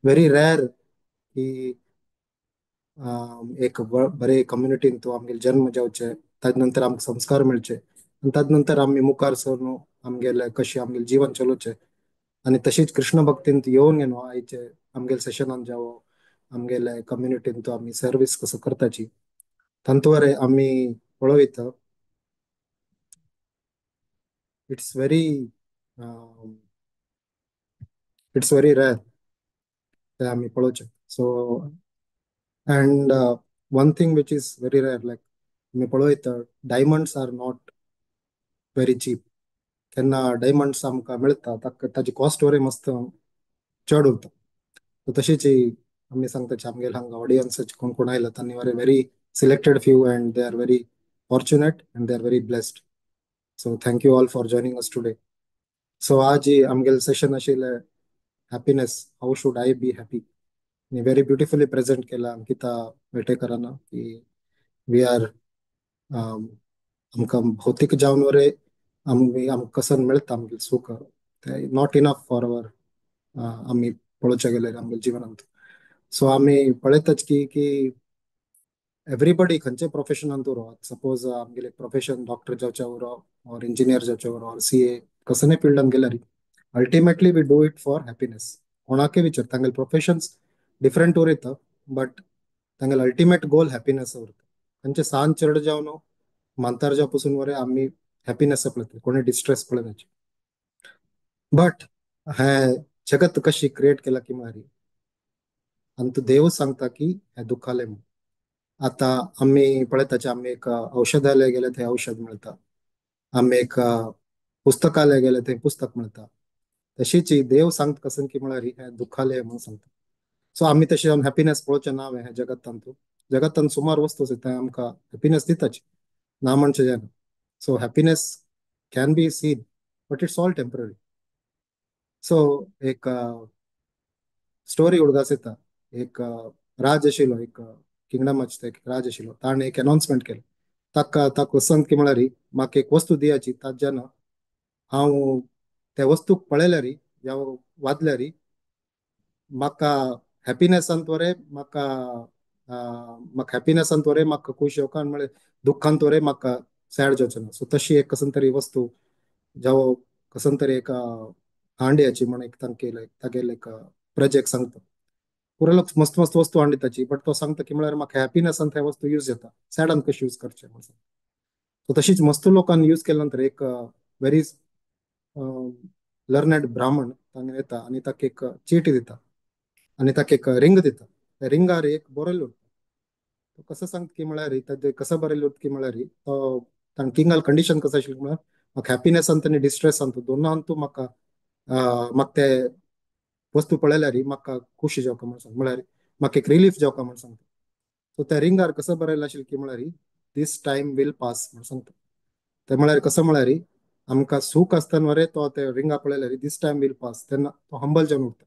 व्हेरी रेअर की एक बरे कम्युनिटीन तो आमगेले जन्म जावचे, ताजे नंतर आमकां संस्कार मेळचे आनी ताजे नंतर आमी मुखार सरून आमगेले कशें आमगेलें जीवन चलोवचें आनी तशीच कृष्ण भक्तीन येवन न्हू आयचे आमगेले सेशनान जावो आमगेले कम्युनिटीन तो आमी सर्वीस कसो करताची तांतूर आमी पळोवयता. It's very it's very rare ते आमी पळोवचें. So and one thing which is very rare, like आमी पळयता diamonds are not very cheap. केन्ना डायमंड्स आमकां मेळटा ताका ताजी कॉस्ट वरी मस्त चड उरता. तशीच आमी सांगता आमगेले हांगा ऑडियन्स कोण कोण आयला तांणी वरे very selected few and they are very fortunate and they are very blessed. So thank you all for joining us today. So आज आमगेले सेशन आशिल्लें happiness, how should I be happy. Very beautifully present केला अंकिता वेटेकरान की we are आमकां भौतीक जावन वरे आमी आमकां कसन मेळटा आमगेलें सूख, not enough for our आमी पळोवच्या गेल्यार आमगेल्या जिवनांत. सो आमी पळयताच की की एवरीबडी खंयचे प्रोफेशनांत उरो, सपोज आमगेले प्रोफेशन डॉक्टर जावचे उरो ऑर इंजिनियर जावचे उरो ऑर CA कसने फिल्डान गेल्यार ultimately we do it for happiness. कोणाकय विचार तांगेले प्रोफेशन्स डिफरंट उरयता बट तांगेले अल्टिमेट गोल हॅपीनेस उरता. खंयचे सान चेडो जावन म्हातार जावं पसून वरे आमी हॅपीनेस पळयता, कोणी डिस्ट्रेस पळयनाचे. बट हे जगत कशी क्रिएट केला की मारी आनी तूं देव सांगता की हे दुखाले म्हूण. आतां आमी पळयताचे आमी एक औषधालय गेले थंय औषध मेळटा, आमी एक पुस्तकालय गेले थंय पुस्तक मेळटा. तशीच देव सांगता कसन की म्हळ्यार हें दुखालय म्हणून सांगता. सो आमी तशें जावन हॅपीनेस पळोवचें ना हें जगतांत. जगतांत सुमार वस्तू आसा ते आमकां हॅपीनेस दिताच ना म्हणचें जायना. So happiness can be seen but it's all temporary. So एक स्टोरी उडगास येता, एक राज आशिल्लो, एक किंगडमाचो एक राज आशिल्लो, ताणें एक अनाउन्समेंट केलें. ताका ताका सांग की म्हळ्यार म्हाका एक वस्तू दियाची, ताज्यान हांव त्या वस्तूक पळयल्यार या वादल्यार म्हाका हॅपीनेसांत वरे म्हाका म्हाका हॅपीनेसांत वरे म्हाका खूश येवका आनी म्हळ्यार दुख्खांत वरे म्हाका सॅड जावचें ना. सो तशी एक कसन तरी वस्तू जावं कसन तरी एक हांड्याची म्हण एक तांगेले तागेले एक प्रजेक सांगता. पुरो लोक मस्त मस्त वस्तू हांडी ताची, बट तो सांगता की म्हळ्यार म्हाका हॅपीनेसान त्या वस्तू यूज जाता, सॅडान कशी यूज करचें म्हणून सांगता. सो तशीच मस्त लोकांनी यूज केल्या नंतर एक व्हेरी लर्नेड ब्राह्मण तांगेर येता आनी ताका एक चीट दिता आनी ताका एक रिंग दिता. त्या रिंगार एक बरयल्लें उरता. तो कसो सांगता की म्हळ्यार ताजें कसो बरयल्लें उरता की म्हळ्यार तो तांणी किंगाल कंडिशन कसो आशिल्लें म्हळ्यार म्हाका हॅपीनेसान आनी डिस्ट्रेसान दोनांतू तूं म्हाका म्हाका ते वस्तू पळयल्यार म्हाका खुशी जावका म्हणून सांग, म्हळ्यार म्हाका एक रिलीफ जावका म्हणून सांगता. सो त्या रिंगार कसो बरयलें आशिल्लें की म्हळ्यार दीस टायम will pass म्हणून सांगता. ते म्हळ्यार कसो म्हळ्यार आमकां सूख आसतना वरे तो ते रिंगा पळयल्यार दीस टायम will pass, तेन्ना तो हंबल जावन उरता.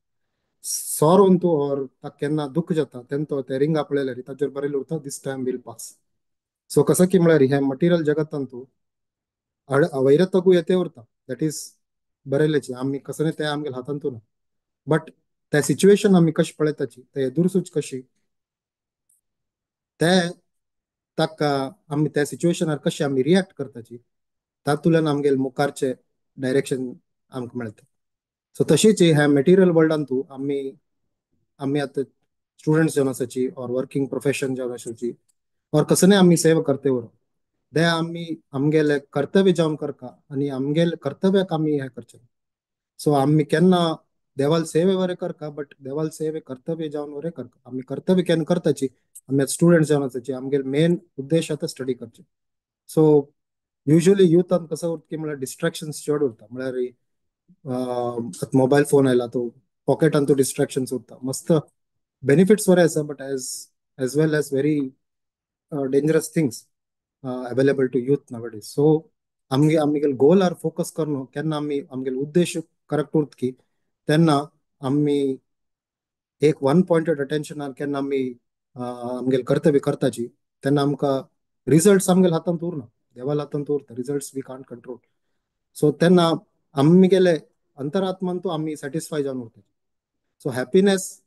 सॉरोन तूं ऑर ताका केन्ना दुख्ख जाता तेन्ना तो ते रिंगा पळयल्यार ताजेर बरयलें उरता दीस टायम will pass. सो कसो की म्हळ्यार हें मटिरियल जगतांतू वैरतकू येते उरता, that is बरयल्याची आमी कसं न्ही तें आमगेल्या हातांतू ना, बट त्या सिच्युएशन आमी कशें पळयताची ते एदुरसूच कशी ते ताका आमी त्या सिच्युएशनार कशें आमी रिएक्ट करताची तातूंतल्यान आमगेले मुखारचे डायरेक्शन आमकां मेळटा. सो तशीच ह्या मटेरियल वर्ल्डांतू आमी आमी आतां स्टुडंट्स जावन आसाची ऑर वर्किंग प्रोफेशन जावन आसाची ऑर कसने आमी सेवा करते उरो ते आमी आमगेले कर्तव्य जावन करता आनी आमगेले कर्तव्याक आमी हें करचें. सो आमी केन्ना देवाल सेवे वरे करता बट देवाल सेवे कर्तव्य जावन वरे करता. आमी कर्तव्य केन्ना करताची आमी आतां स्टुडंट्स जावन आसाची, आमगेले मेन उद्देश आतां स्टडी करचे. सो युजली युथान कसो उरता की म्हळ्यार डिस्ट्रॅक्शन्स चड उरता, म्हळ्यार आतां मोबायल फोन आयला तो पॉकेटान तो डिस्ट्रॅक्शन्स उरता. मस्त बेनिफिट्स बरे आसा, but as well as very dangerous things available to youth nowadays. So आमगे आमगेले गोल are focus करून केन्ना आमी आमगेले उद्देश करेक्ट उरता की तेन्ना आमी एक वन पॉइंटेड अटेन्शनान केन्ना आमी आमगेले कर्तव्य करताची तेन्ना आमकां रिजल्ट्स आमगेले हातांत उरना, देवाला हातांत उरता, results we can't control. So तेन्ना आमगेले अंतरात्मान तो आमी सॅटिस्फाय जावन उरता. सो हॅपिनेस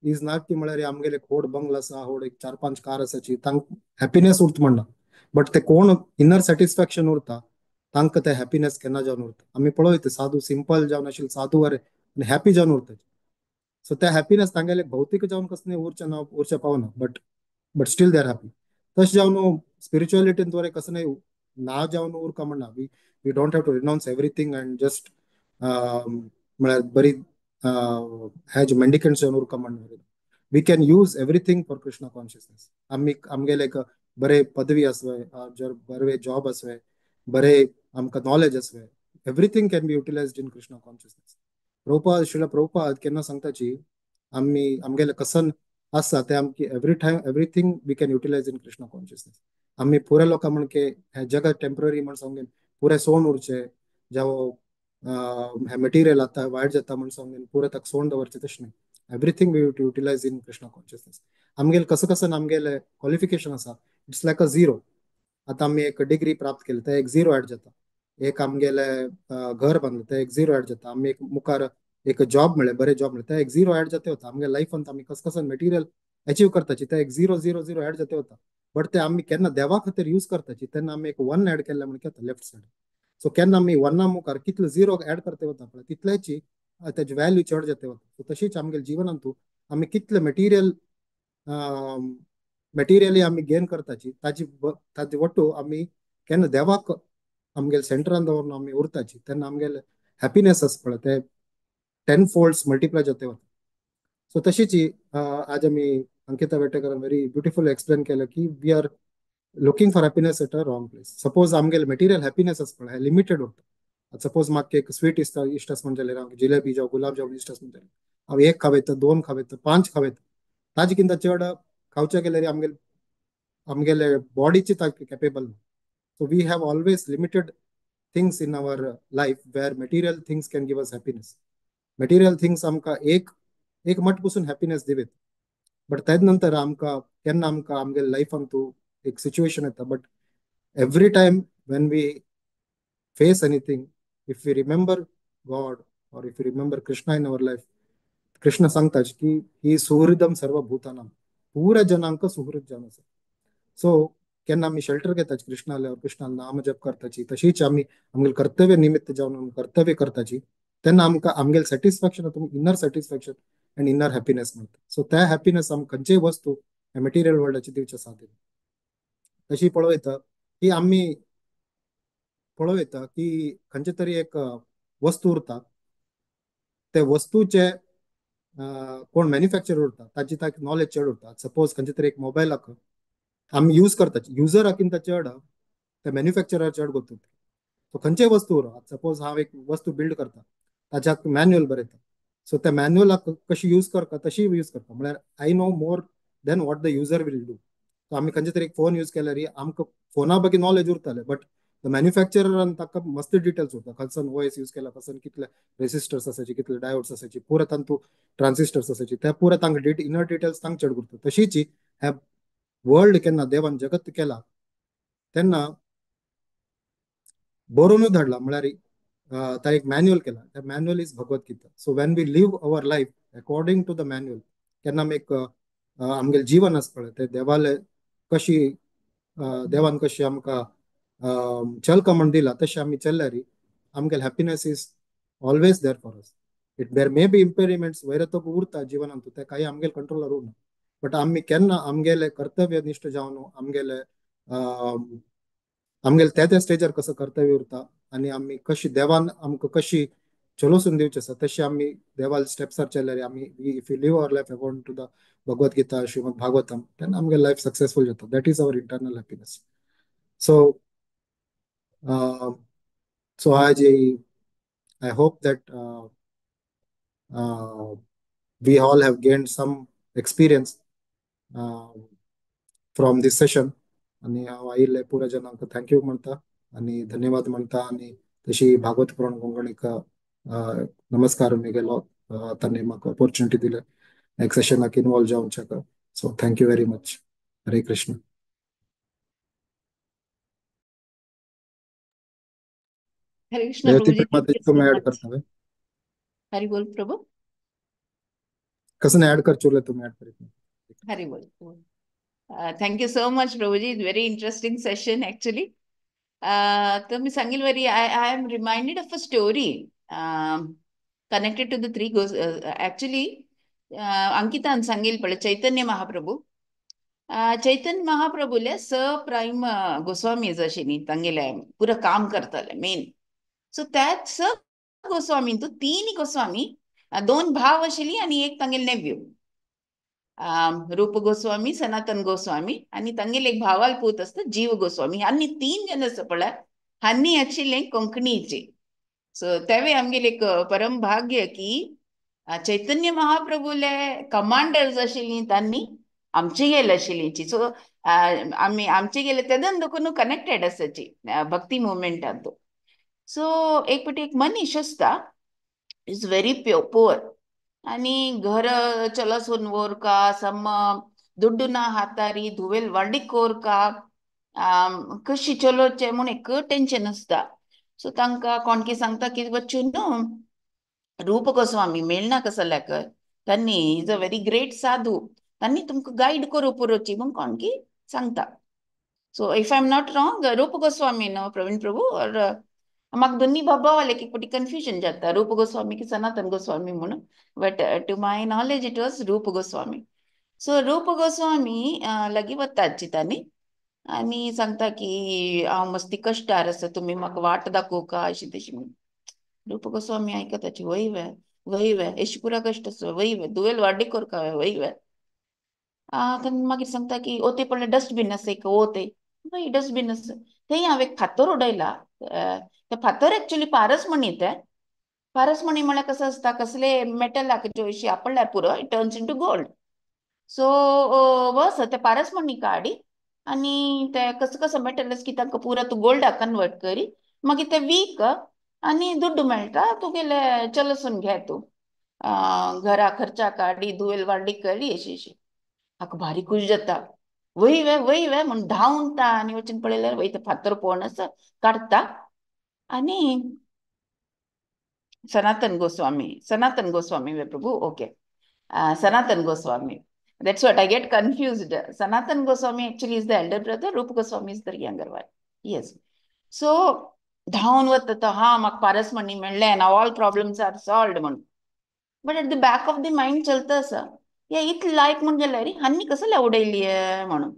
is not की म्हळ्यार आमगेले एक व्हड बंगलो आसा, व्हड एक 4-5 कार आसाची, तांकां हॅपिनेस उरता म्हणना, बट ते कोण इनर सॅटिस्फॅक्शन उरता तांकां ते हॅपिनेस केन्ना जावन उरता. आमी पळयता साधू सिंपल जावन आशिल्ले साधू बरे आनी हॅपी जावन उरता. सो ते हॅपिनेस तांगेले भौतीक जावन कसलें उरचें ना, उरचें पावना, but still they are happy. तशें जावन स्पिरिच्युअलिटीन बरें कसलें ना जावन उरका म्हणना, we don't have to renounce everything and just म्हळ्यार बरी हॅज मेंडिकंट्स जावन उरका म्हणना. We can use everything for Krishna consciousness. आमी आमगेले एक बरे पदवी आसवे, जर बरे जॉब आसवे, बरे आमकां knowledge आसवे, everything can be utilised in Krishna consciousness. Prabhupada, Srila Prabhupada केन्ना सांगताची आमी आमगेले कसन आसा ते आमकी every time everything we can utilise in Krishna consciousness. आमी पुरे लोकां म्हणके हे जगात टेम्पररी म्हण सांगून पुरे सोण उरचे, जावं हे मटेरियल आतां वायट जाता म्हण सांगून पुरे ताका सोण दवरचें तशें न्हय. Everything we utilise in Krishna consciousness. आमगेले कसं कसं आमगेले क्वॉलिफिकेशन आसा, it's like a zero. आतां आमी एक डिग्री प्राप्त केली ते एक झिरो ऍड जाता, एक आमगेले घर बांदलें ते एक झिरो ऍड जाता, आमी एक मुखार एक जॉब मेळ्ळें, बरें जॉब मेळ्ळें ते एक झिरो ऍड जाते वता. आमगे लायफांत आमी कसं कसं मटेरियल अचीव करताची ते एक झिरो झिरो झिरो ऍड जाते वता, बट ते आमी केन्ना देवा खातीर यूज करताची तेन्ना आमी एक वन ऍड केल्लें म्हणून येता लेफ्ट सायड. सो केन्ना आमी वना मुखार कितले झिरो ऍड करते वता पळय तितल्याची तेजी व्हॅल्यू चड जाते वता. सो तशीच आमगेले जिवनांतू आमी कितले मटेरियल मटेरियली आमी गेन करताची ताजी ताजी वट्टू आमी केन्ना देवाक आमगेले सेंटरान दवरून आमी उरताची तेन्ना आमगेले हॅपिनेस आसा पळय ते 10 folds multiply जाते वता. सो तशीच आज आमी अंकिता वेटेकरान व्हेरी ब्युटिफुल एक्सप्लेन केलं की we are looking for happiness at a wrong place. Suppose आमगेले मटेरियल हॅपिनेस आसा पळय लिमिटेड उरता. सपोज म्हाका एक स्वीट इश्ट इश्ट आसा म्हणजें जाल्यार जिलेबी जावं गुलाब जामुन इश्ट आसा म्हणजें हांव एक खावेता, 2 खावेता, 5 खावेता, ताजे कितें चड खावचे गेल्यार आमगेले आमगेले बॉडीची ताका capable. So we have always limited things in our life where material things can give us happiness. Material things आमकां एक एक मट पसून हॅपिनेस दिवेत, बट तेज नंतर आमकां केन्ना आमकां आमगेले लायफान तूं एक सिच्युएशन येता, but every time when we face anything, if we remember God or if you remember Krishna in our life, Krishna सांगता की ही सुहृदम सर्वभूतानां, पुरा जनांक सुहृद जावन आसा. सो केन्ना आमी शेल्टर घेताची कृष्णाले, कृष्णाले नाम जप करताची, तशीच आमी आमगेले कर्तव्य निमित्त जावन कर्तव्य करताची तेन्ना आमकां आमगेले satisfaction, inner satisfaction and inner happiness मेळटा. सो त्या हॅपिनेस आमकां खंयचेय वस्तू मटेरियल वर्ल्डाची दिवचें साध्य. तशी पळयता की आमी पळयता की खंयचे तरी एक वस्तू उरता, ते वस्तूचे कोण मॅन्युफॅक्चर उरता ताची ताका नॉलेज चड उरता. सपोज खंयचे तरी एक मोबायलाक आमी यूज करता, युजराकिंत चड ते मॅन्युफॅक्चरार चड गोत उरता. सो खंयचेय वस्तू उरो, सपोज हांव एक वस्तू बिल्ड करता, ताच्याक मॅन्युअल बरयता, सो त्या मॅन्युअलाक कशी यूज करता तशी यूज करता, म्हळ्यार I know more than what the user will do. So आमी खंयचे तरी एक फोन यूज केल्यार आमकां फोना ಬಗ್ಗೆ नॉलेज उरताले, बट the मॅन्युफॅक्चरान ताका मस्त डिटेल्स उरता, खंयसन ओएस यूज केला, खंयसन कितले रेसिस्टर्स आसाचे, कितले डायोड्स आसाचे, पुरा तांतू ट्रान्सिस्टर्स आसाचे, त्या पुरा तांकां इनर डिटेल्स तांकां चड उरता. तशीच ह्या वर्ल्ड केन्ना देवान जगत केला तेन्ना बरोवनूच धाडला, म्हळ्यार ता एक मॅन्युअल केला, त्या manual is Bhagavad Gita. So when we live our life according to the manual, केन्ना आमी एक आमगेलें जीवन आसा पळय ते देवाले कशी देवान कशी आमकां चल म्हण दिला तशें आमी चल्ल्यार आमगेले happiness is always there for us. It there may be impediments वयर तो उरता जिवनांत, ते काही आमगेले कंट्रोलार उरना, बट आमी केन्ना आमगेले कर्तव्य निश्ठ जावन आमगेले आमगेले त्या त्या स्टेजार कसो कर्तव्य उरता आनी आमी कशी देवान आमकां कशी चलोसून दिवचें आसा. तशें आमी देवाल स्टेप्सार चलल्यार आमी if you live our life according to the Bhagavad Gita, Shrimad Bhagavatam, तेन्ना आमगे लायफ सक्सेसफूल जाता. That is our internal happiness. So so आज I hope that we all have gained some experience from this session. आनी हांव आयिल्ले पुरा जनांक thank you म्हणटा आनी धन्यवाद म्हणटा आनी तशी भागवत पुराण कोंकणीक नमस्कार मी गेलो, तांणी म्हाका ऑपॉर्च्युनिटी दिले एक सेशनाक involve जावच्याक. So thank you very much. Hare Krishna. Hare Krishna Revati Prabhuji, thank you तुम्ही so add much. करता हरी बोल प्रभु. कसं ऍड करचो तुम्ही ऍड करीत. हरी बोल. Thank you so much Prabhuji. Very interesting session actually. तर मी सांगेल very I am reminded of a story connected to the three gos actually. अंकितान सांगेल पळय चैतन्य महाप्रभू, चैतन्य महाप्रभूले स प्राईम गोस्वामी आशिल्ली, तांगेले पुरो काम करताले मेन. सो त्याच स गोस्वामी तो तीन गोस्वामी, दोन भाव आशिल्ली आनी एक तांगेले नेव्यू, रूप गोस्वामी, सनातन गोस्वामी आनी तांगेले एक भावाल पूत आसता जीव गोस्वामी. आनी तीन जण आसा पळय हांनी आशिल्ले कोंकणीचे. सो तेवे आमगेले एक परम भाग्य की चैतन्य महाप्रभूले कमांडर्स आशिल्ली तांणी आमचे गेले आशिल्ली. सो आमी आमचे गेले तेदन देखून कनेक्टेड आसाची भक्ती मुवमेंटान. सो एक पटी एक मनीस आसता, is very poor आनी घर चलसून वोरका सम दुड्डू ना हातारी धुवेल वाडीक कोरका कशी चलोवचें म्हूण एक टेंशन आसता. सो तांकां कोणकी सांगता की वच्चू न्हू रूप गोस्वामी मेळना कसल्याक, तांणी is a very great sadhu, तांणी तुमकां गायड करूं पुरोची म्हूण कोणकी सांगता. So if I am not wrong, Rupa Goswami न्हू प्रवीण प्रभू, और म्हाका दोन्ही बाबा एक पटी कन्फ्युजन जाता रूप गोस्वामी की सनातन गोस्वामी म्हणून, but to my knowledge it was Rupa Goswami. So Rupa Goswami लागीं वतात तांणी आनी सांगता की हांव मस्ती कश्टार आसा, तुमी म्हाका वाट दाखोवका अशी तशी म्हणून. रूप गोस्वामी आयकताची, वय वे वय वे एशी पुरा कश्ट आसा, वय वे दुवेल वाडी कोरका वय वे. मागीर सांगता की ओते पडले डस्टबीन आसा एक, ओते वय डस्टबीन आसा, थंय हांव एक फातर उडयला. ते फातर एक्चुअली पारसमणी, ते पारसमणी म्हळ्यार कसं आसता, कसले मेटलाक अशी आपडल्यार पुरो it turns into gold. So बस ते पारसमणी काडी आनी ते कसं कसं मेटल आसा की तांकां पुरो तूं गोल्डाक कन्वर्ट करी, मागीर ते वीक आनी दुड्डू मेळटा तुगेले चलसून घे तूं घरा खर्चा काडी धुवेल वाडी करी अशी अशी. हाका भारी खूश जाता, वय वे वय वे म्हूण धांवता आनी वचून पळयल्यार वय ते फातर पळोवन आसा काडटा. आनी सनातन गोस्वामी, सनातन गोस्वामी वे Prabhu, okay Sanatan Goswami, that's what I get confused. Sanatan Goswami actually is the elder brother, Rupa Goswami is the younger one. Yes. So धांवन वता, हा म्हाका पारसमणी मेळ्ळें, now all problems are solved म्हणून. But at the back of the mind चलता आसा, हे इतलें लायक म्हूण जाल्यार हांणी कसले उडयली म्हणून.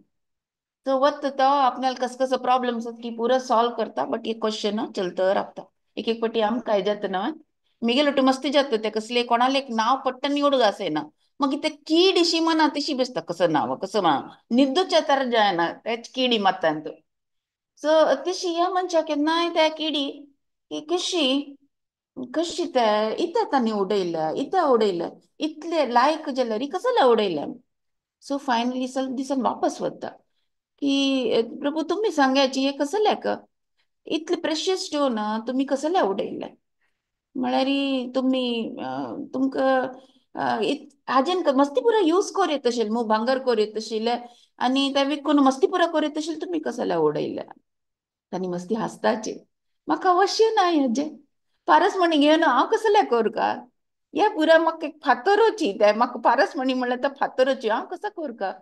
सो वता तो आपल्याला कसं कसं प्रॉब्लम्स की पुरो सॉल्व करता, बट एक क्वेश्चन चलत रावता. एक एक पटी आमकां जाता ना, मिगेल ओटू मस्ती जाता ते कसले कोणाले एक नांव पट्टन निवडूंक आसना, मागीर ते कीड अशी मना तशी बसता, कसं नांव कसं नांव निद्दूच्या तर जायना तेच किडी मात्तांत. सो तशी ह्या मनशाक केन्नाय त्या किडी की कशी कशी ते इतलें तांणी उडयल्या, इतलें उडयलें, इतले लायक जाल्यार कसले उडयलें. सो फायनली सगळे दिसान वापस वता की प्रभू तुमी सांगायची हे कसले का इतले प्रेशियस स्टोन तुमी कसले उडयले, म्हळ्यार तुमी तुमकां हाजेन मस्ती पुरा यूज कोर येत आशिल्लें मू, भांगर कोर येत आशिल्लें आनी ते विकून मस्ती पुरा कोर येत आशिल्लें, तुमी कसले उडयले. तांणी मस्ती हांसताची, म्हाका अवश्य ना हेजें पारसमणी घेवन हांव कसले कोरका, हे पुरा म्हाका एक फातरोची ते म्हाका पारसमणी म्हणल्यार ते फातरोची हांव कसो कोरका.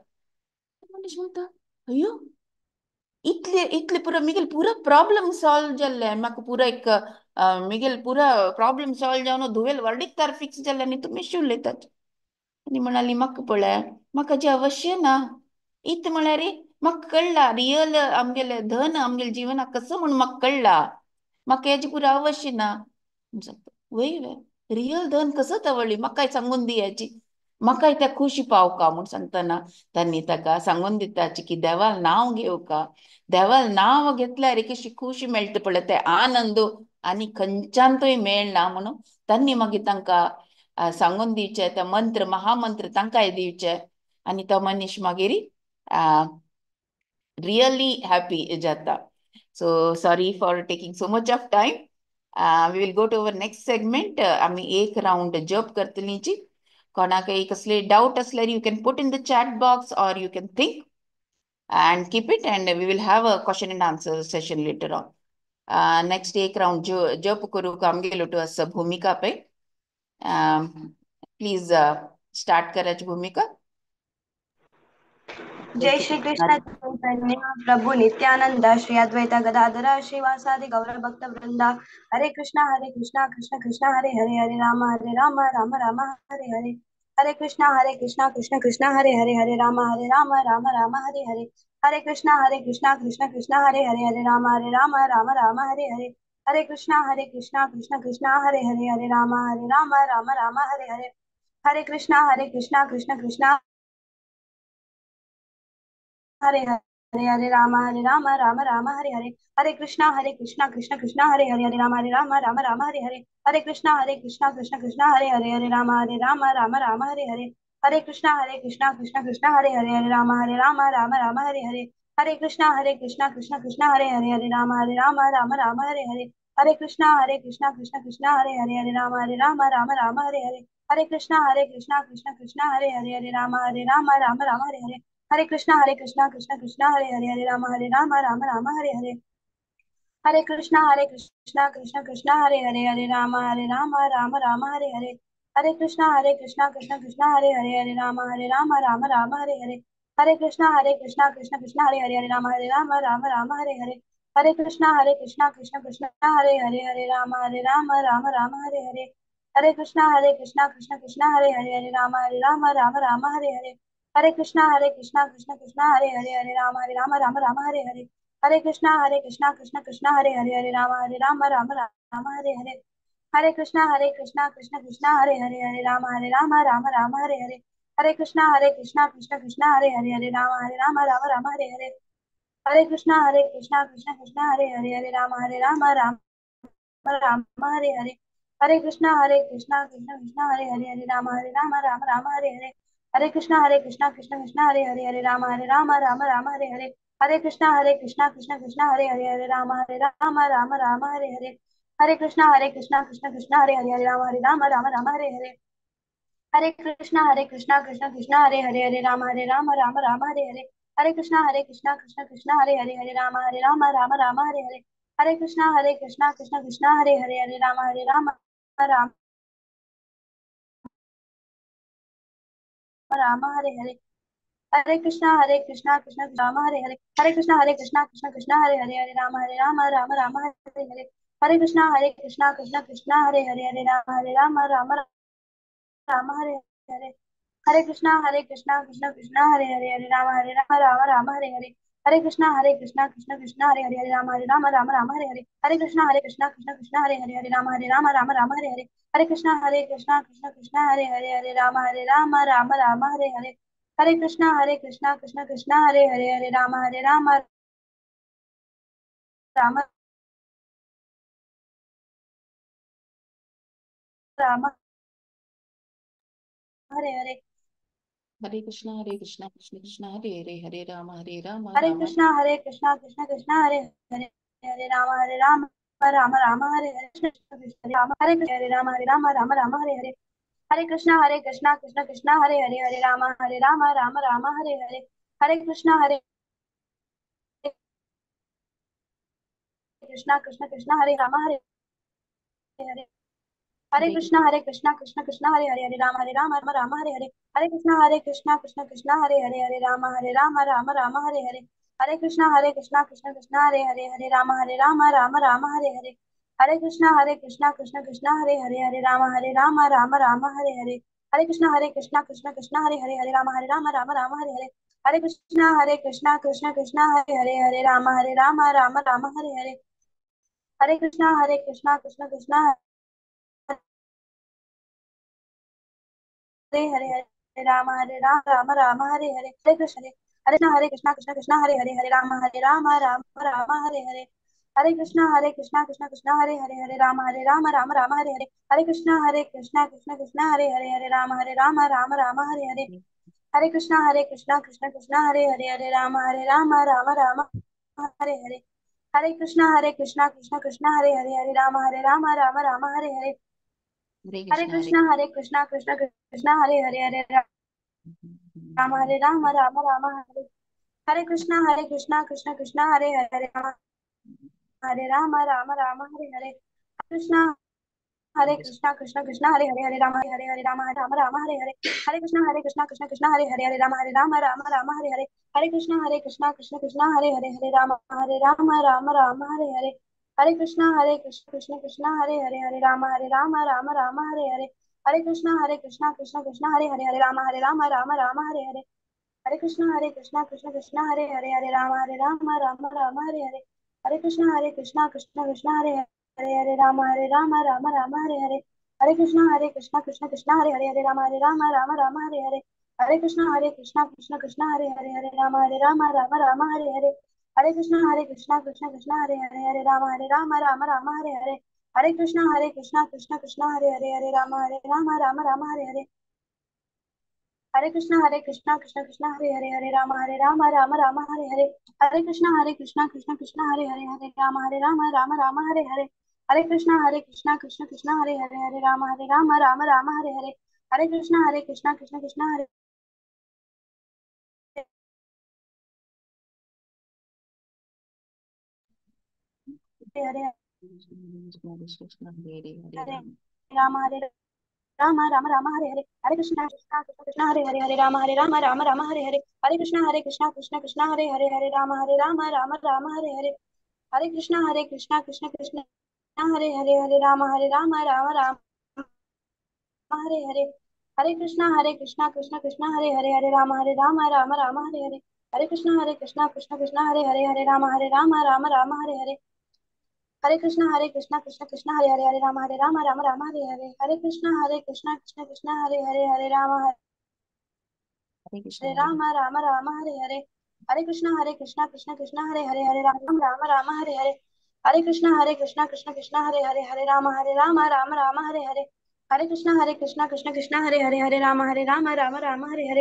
मनीस म्हणटा अय्यो इतले इतले पुरो मिगेल पुरो प्रॉब्लम सॉल्व जाल्ले, म्हाका पुरो एक मिगेल पुरो प्रॉब्लम सॉल्व जावन धुवेल वर्डीक तार फिक्स जाल्ले आनी तुमी अशें उलयतात. आनी म्हणाली म्हाका पळय म्हाका जें अवश्य ना, इत म्हळ्यार म्हाका कळ्ळा रियल आमगेलें धन आमगेलें जिवनाक कसो म्हूण म्हाका कळ्ळा, म्हाका हेजें पुरो अवश्य ना. वय वे रियल धन कसं तवळली म्हाकाय सांगून दियाची म्हाकाय त्या खुशी पावका म्हूण सांगतना तांणी ताका सांगून दिताची की देवाल नांव घेवका देवाल नांव घेतल्यार कशी खुशी मेळटा पळय ते आनंद आनी खंयच्यान तूय मेळना म्हणून तांणी मागीर तांकां सांगून दिवचे ते मंत्र महामंत्र तांकांय दिवचे आनी तो मनीस मागीर रियली हॅपी जाता. So sorry for taking so much of time. We will go to our next segment. आमी एक रावंड जप करतलींची. कोणाकय कसले डावट आसल्यार you can put in the chat box or you can think and keep it, and we will have a question and answer session later on. Next एक round जप करूंक आमगेलो टू आसा भुमिका पळय. प्लीज स्टार्ट कराची भुमिका. जय श्री कृष्ण चैतन्य प्रभु नित्यानंद श्री अद्वैत गदाधर श्रीवासादि गौर भक्त वृंदा. हरे कृष्णा कृष्ण कृष्ण हरे हरे, हरे राम राम राम हरे हरे. हरे कृष्णा कृष्ण कृष्ण हरे हरे, हरे राम राम राम हरे हरे. हरे कृष्णा कृष्ण कृष्ण हरे हरे, हरे राम राम राम हरे हरे. हरे कृष्णा कृष्ण कृष्ण हरे हरे, हरे राम राम राम हरे हरे. हरे कृष्णा कृष्ण कृष्ण हरे हरे, हरे राम राम राम हरे हरे. हरे कृष्णा कृष्ण कृष्ण हरे हरे, हरे राम राम राम हरे हरे. हरे कृष्णा कृष्ण कृष्ण हरे हरे, हरे राम राम राम हरे हरे. हरे कृष्णा कृष्ण कृष्ण हरे हरे, हरे राम राम राम हरे हरे. हरे कृष्णा कृष्ण कृष्ण हरे हरे, हरे राम राम राम हरे हरे. हरे कृष्णा कृष्ण कृष्ण हरे हरे, हरे राम राम राम हरे हरे. हरे कृष्णा कृष्ण कृष्ण हरे हरे, हरे राम राम राम हरे हरे. हरे कृष्णा कृष्ण कृष्ण हरे हरे, हरे राम राम राम हरे हरे. हरे कृष्णा कृष्ण कृष्ण हरे हरे, हरे राम राम राम हरे हरे. हरे कृष्णा कृष्ण कृष्ण हरे हरे, हरे राम राम राम हरे हरे. हरे कृष्णा कृष्ण कृष्ण हरे हरे, हरे राम राम राम हरे हरे. हरे कृष्णा कृष्ण कृष्ण हरे हरे, हरे राम राम राम हरे हरे. हरे कृष्णा कृष्ण कृष्ण हरे हरे, हरे राम राम राम हरे हरे. हरे कृष्णा कृष्ण कृष्ण हरे हरे, हरे राम राम राम हरे हरे. हरे कृष्णा कृष्ण कृष्ण हरे हरे, हरे राम राम राम हरे हरे. हरे कृष्णा कृष्ण कृष्ण हरे हरे, हरे राम राम राम हरे हरे. हरे कृष्णा कृष्ण कृष्ण हरे हरे, हरे राम राम राम हरे हरे. हरे कृष्णा कृष्ण कृष्ण हरे हरे, हरे राम राम राम हरे हरे. हरे कृष्णा कृष्ण कृष्ण हरे हरे, हरे राम राम राम हरे हरे. हरे कृष्णा कृष्ण कृष्ण हरे हरे, हरे राम राम राम हरे हरे. हरे कृष्णा कृष्ण कृष्ण हरे हरे, हरे राम राम राम हरे हरे. हरे कृष्णा कृष्ण कृष्ण हरे हरे, हरे राम राम राम हरे हरे. हरे कृष्णा कृष्ण कृष्ण हरे हरे, हरे राम राम राम हरे हरे. हरे कृष्णा कृष्ण कृष्ण हरे हरे, हरे राम राम राम हरे हरे. हरे कृष्णा कृष्ण कृष्ण हरे हरे, हरे राम राम राम हरे हरे. हरे कृष्णा कृष्ण राम हरे हरे. हरे कृष्णा कृष्ण कृष्ण हरे हरे, हरे राम राम राम हरे हरे. हरे कृष्णा कृष्ण कृष्ण हरे हरे, हरे राम राम राम हरे हरे. हरे कृष्णा कृष्ण कृष्ण हरे हरे, हरे राम राम राम हरे हरे. हरे कृष्णा कृष्ण कृष्ण हरे हरे, हरे राम राम राम हरे हरे. हरे कृष्णा कृष्ण कृष्ण हरे हरे, हरे राम राम राम हरे हरे. हरे कृष्णा कृष्ण कृष्ण हरे हरे, हरे राम राम राम हरे हरे. हरे कृष्णा कृष्ण कृष्ण हरे हरे, हरे राम राम राम हरे हरे. हरे कृष्णा कृष्ण कृष्ण हरे हरे, हरे राम राम हरे कृष्णा कृष्ण कृष्ण हरे हरे, हरे राम राम राम हरे हरे. कृष्ण राम हरे कृष्ण हरे राम राम राम हरे हरे. हरे कृष्णा कृष्ण कृष्ण हरे हरे, हरे राम राम राम हरे हरे. हरे कृष्णा हरे कृष्णा कृष्ण कृष्ण हरे राम हरे हरे. हरे कृष्णा कृष्ण कृष्ण हरे हरे, हरे राम राम राम हरे हरे. हरे कृष्णा कृष्ण कृष्ण हरे हरे, हरे राम राम राम हरे हरे. हरे कृष्णा कृष्ण कृष्ण हरे हरे, हरे राम राम राम हरे हरे. हरे कृष्णा कृष्ण कृष्ण हरे हरे, हरे राम राम राम हरे हरे. हरे कृष्णा कृष्ण कृष्ण हरे हरे, हरे राम राम राम हरे हरे. हरे कृष्णा कृष्ण कृष्ण हरे हरे, हरे राम राम राम हरे हरे. हरे कृष्णा कृष्ण कृष्ण हरे हरे राम हरे राम राम राम हरे हरे हरे कृष्ण हरे हरे कृष्णा कृष्ण कृष्ण हरे हरे हरे राम राम राम हरे हरे हरे कृष्णा कृष्ण कृष्ण हरे हरे हरे राम राम राम हरे हरे हरे कृष्णा कृष्ण कृष्ण हरे हरे हरे राम राम राम हरे हरे हरे कृष्णा कृष्ण कृष्ण हरे हरे हरे राम राम राम हरे हरे हरे कृष्णा कृष्ण कृष्ण हरे हरे हरे राम राम राम हरे हरे हरे कृष्णा कृष्ण कृष्ण हरे हरे हरे राम राम राम हरे हरे कृष्णा कृष्ण कृष्ण हरे हरे राम राम राम हरे हरे कृष्णा कृष्ण कृष्ण हरे हरे हरे राम हरे हरे राम राम राम हरे हरे हरे कृष्णा कृष्ण कृष्ण हरे हरे हरे राम राम राम हरे हरे हरे कृष्णा कृष्ण कृष्ण हरे हरे हरे राम राम राम हरे हरे हरे कृष्ण कृष्ण कृष्ण हरे हरे हरे राम राम राम हरे हरे हरे कृष्णा कृष्ण कृष्ण हरे हरे हरे राम राम राम हरे हरे हरे कृष्णा कृष्ण कृष्ण हरे हरे हरे राम राम राम हरे हरे हरे कृष्णा कृष्ण कृष्ण हरे हरे हरे राम राम राम हरे हरे हरे कृष्णा कृष्ण कृष्ण हरे हरे हरे राम राम राम हरे हरे हरे कृष्णा कृष्ण कृष्ण हरे हरे हरे राम राम राम हरे हरे हरे कृष्णा कृष्ण कृष्ण हरे हरे हरे राम राम राम हरे हरे हरे कृष्णा कृष्ण कृष्ण हरे हरे हरे राम राम राम हरे हरे हरे कृष्णा कृष्ण कृष्ण हरे हरे हरे राम राम राम हरे हरे हरे कृष्णा कृष्ण कृष्ण हरे हरे हरे राम राम राम हरे हरे हरे कृष्णा कृष्ण कृष्ण हरे हरे हरे राम राम राम हरे हरे हरे कृष्णा कृष्ण कृष्ण हरे हरे हरे राम हरे राम राम राम हरे हरे हरे कृष्णा कृष्ण कृष्ण हरे हरे हरे राम राम राम हरे हरे हरे कृष्णा कृष्ण कृष्ण हरे हरे हरे राम राम राम हरे हरे हरे कृष्णा कृष्ण कृष्ण हरे हरे हरे राम राम राम हरे हरे हरे कृष्णा कृष्ण कृष्ण हरे हरे हरे राम राम राम हरे हरे हरे कृष्णा कृष्ण कृष्ण हरे हरे हरे राम राम राम हरे हरे हरे कृष्णा कृष्ण कृष्ण हरे हरे हरे राम राम राम हरे हरे हरे कृष्णा कृष्ण कृष्ण हरे हरे हरे राम हरे राम राम राम हरे हरे हरे कृष्णा कृष्ण कृष्ण हरे हरे हरे राम राम राम हरे हरे हरे कृष्णा कृष्ण कृष्ण हरे हरे हरे राम राम राम हरे हरे हरे कृष्णा कृष्ण कृष्ण हरे हरे हरे राम राम राम हरे हरे हरे कृष्णा कृष्ण कृष्ण हरे हरे हरे राम राम राम हरे हरे हरे कृष्णा कृष्ण कृष्ण हरे हरे हरे राम राम राम हरे हरे हरे कृष्णा कृष्ण कृष्ण हरे हरे हरे राम राम राम हरे हरे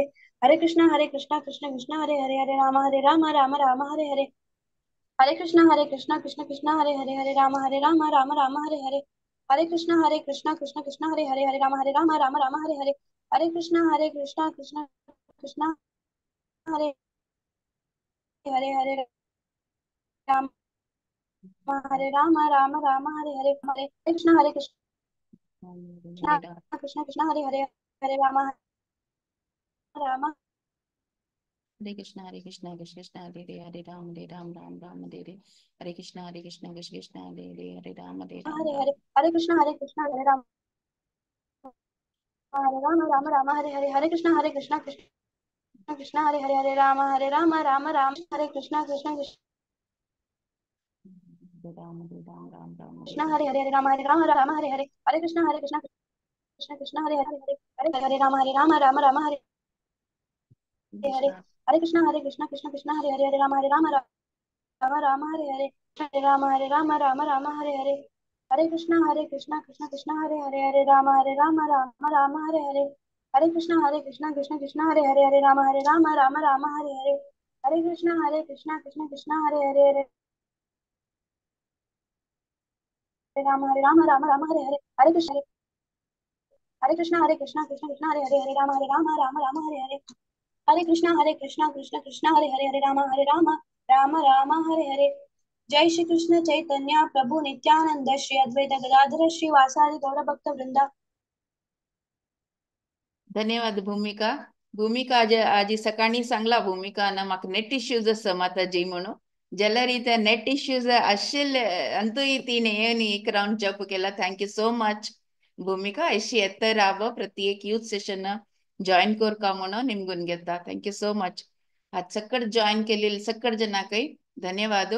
हरे कृष्णा कृष्ण कृष्ण हरे हरे हरे राम हरे राम राम राम हरे हरे हरे कृष्णा कृष्ण कृष्ण हरे हरे हरे राम राम हरे कृष्णा कृष्ण कृष्ण हरे हरे हरे राम राम राम हरे हरे हरे कृष्णा कृष्ण कृष्ण हरे हरे हरे राम हरे हरे हरे कृष्णा हरे राम राम राम राम हरे हरे हरे कृष्णा कृष्ण कृष्ण हरे हरे हरे राम राम राम हरे कृष्णा कृष्ण राम राम राम राम कृष्ण हरे हरे हरे राम राम राम हरे हरे हरे कृष्णा कृष्ण कृष्ण हरे हरे हरे हरे राम राम राम हरे हरे हरे कृष्णा कृष्ण कृष्ण हरे हरे हरे राम राम राम हरे हरे हरे राम राम राम हरे हरे हरे कृष्णा कृष्ण कृष्ण हरे हरे हरे राम राम राम हरे हरे हरे कृष्णा कृष्ण कृष्ण हरे हरे हरे राम राम राम हरे हरे हरे कृष्णा कृष्ण कृष्ण हरे हरे हरे राम राम राम हरे हरे हरे कृष्णा कृष्ण कृष्ण हरे हरे हरे राम राम राम हरे हरे हरे कृष्णा कृष्ण कृष्ण हरे हरे हरे राम राम राम हरे हरे। जय श्री कृष्ण चैतन्य प्रभु नित्यानंद श्री अद्वैत गदाधर श्री वासारी गौर भक्त वृंदा। धन्यवाद भूमिका। भूमिका आज आजी सकाळी सांगला भूमिका ना म्हाका नेट इश्यूज आसा माताजी म्हणून जाल्यार त्या नेट इश्यूज आशिल्ले अंतूय तिणे येवन एक रावंड जप केला। Thank you so much Bhumika. अशी येत राव प्रत्येक यूथ सेशन जॉईन करका म्हणून निमगून घेता। Thank you so much. आज सकट जॉईन केलेले सकट जणांकय धन्यवाद।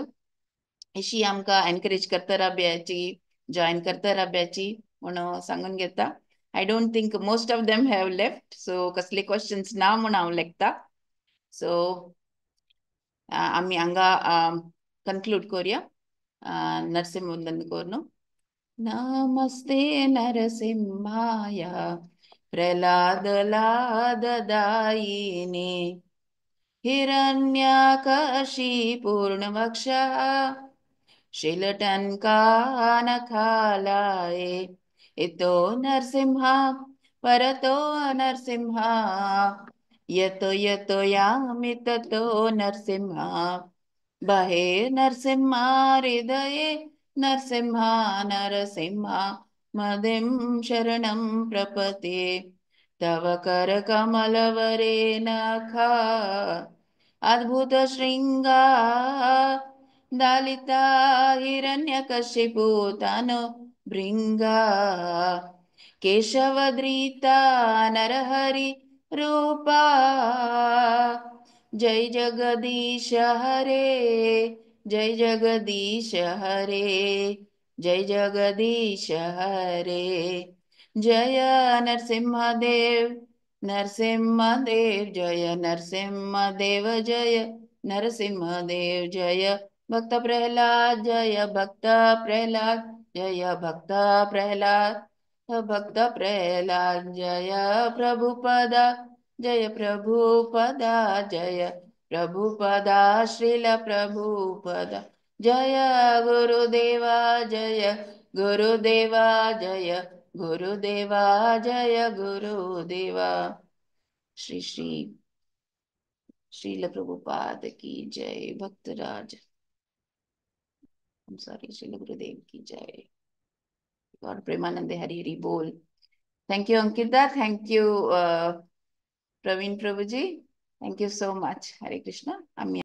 अशी आमकां एनकरेज करता राब्याची जॉईन करता राब्याची म्हणून सांगून घेता। I don't think most of them have left, so कसले क्वेश्चन्स ना म्हूण हांव लेखता. सो आमी हांगा कन्क्लूड करुया. नरसिंह वंदन करून. नमस्ते नरसिंहाय प्रहलाद लाद दायिने हिरण्यकशिपूर्णवक्षा शिलटङ्कानखालाये इतो नरसिंह परतो नरसिंह यतो यतो यामि ततो नरसिंह बहे नरसिंह हृदये नरसिंह नरसिंह मदिं शरणं प्रपते तव करकमलवरे नखा अद्भुत शृंगा दालिता हिरण्यकशिपूतनो भृंगा केशवद्रीता नरहरि रूपा जय जगदीश हरे जय जगदीश हरे जय जगदीश हरे जय नरसिंहदेव नरसिंहदेव जय नरसिंहदेव जय नरसिंहदेव जय भक्त प्रहलाद जय भक्त प्रहलाद जय भक्त प्रहलाद भक्त प्रहलाद जय प्रभुपदा जय प्रभुपदा जय प्रभुपदा श्रील प्रभुपदा जय गुरुदेवा जय गुरुदेवा जय गुरुदेवा जय गुरुदेवा. श्री श्री श्रील प्रभुपाद की जय. भक्तराज सॉरी श्रील गुरुदेव की जय. और प्रेमानंद हरि हरि बोल. Thank you Ankita, thank you Praveen Prabhuji, thank you so much. Hare Krishna. आमी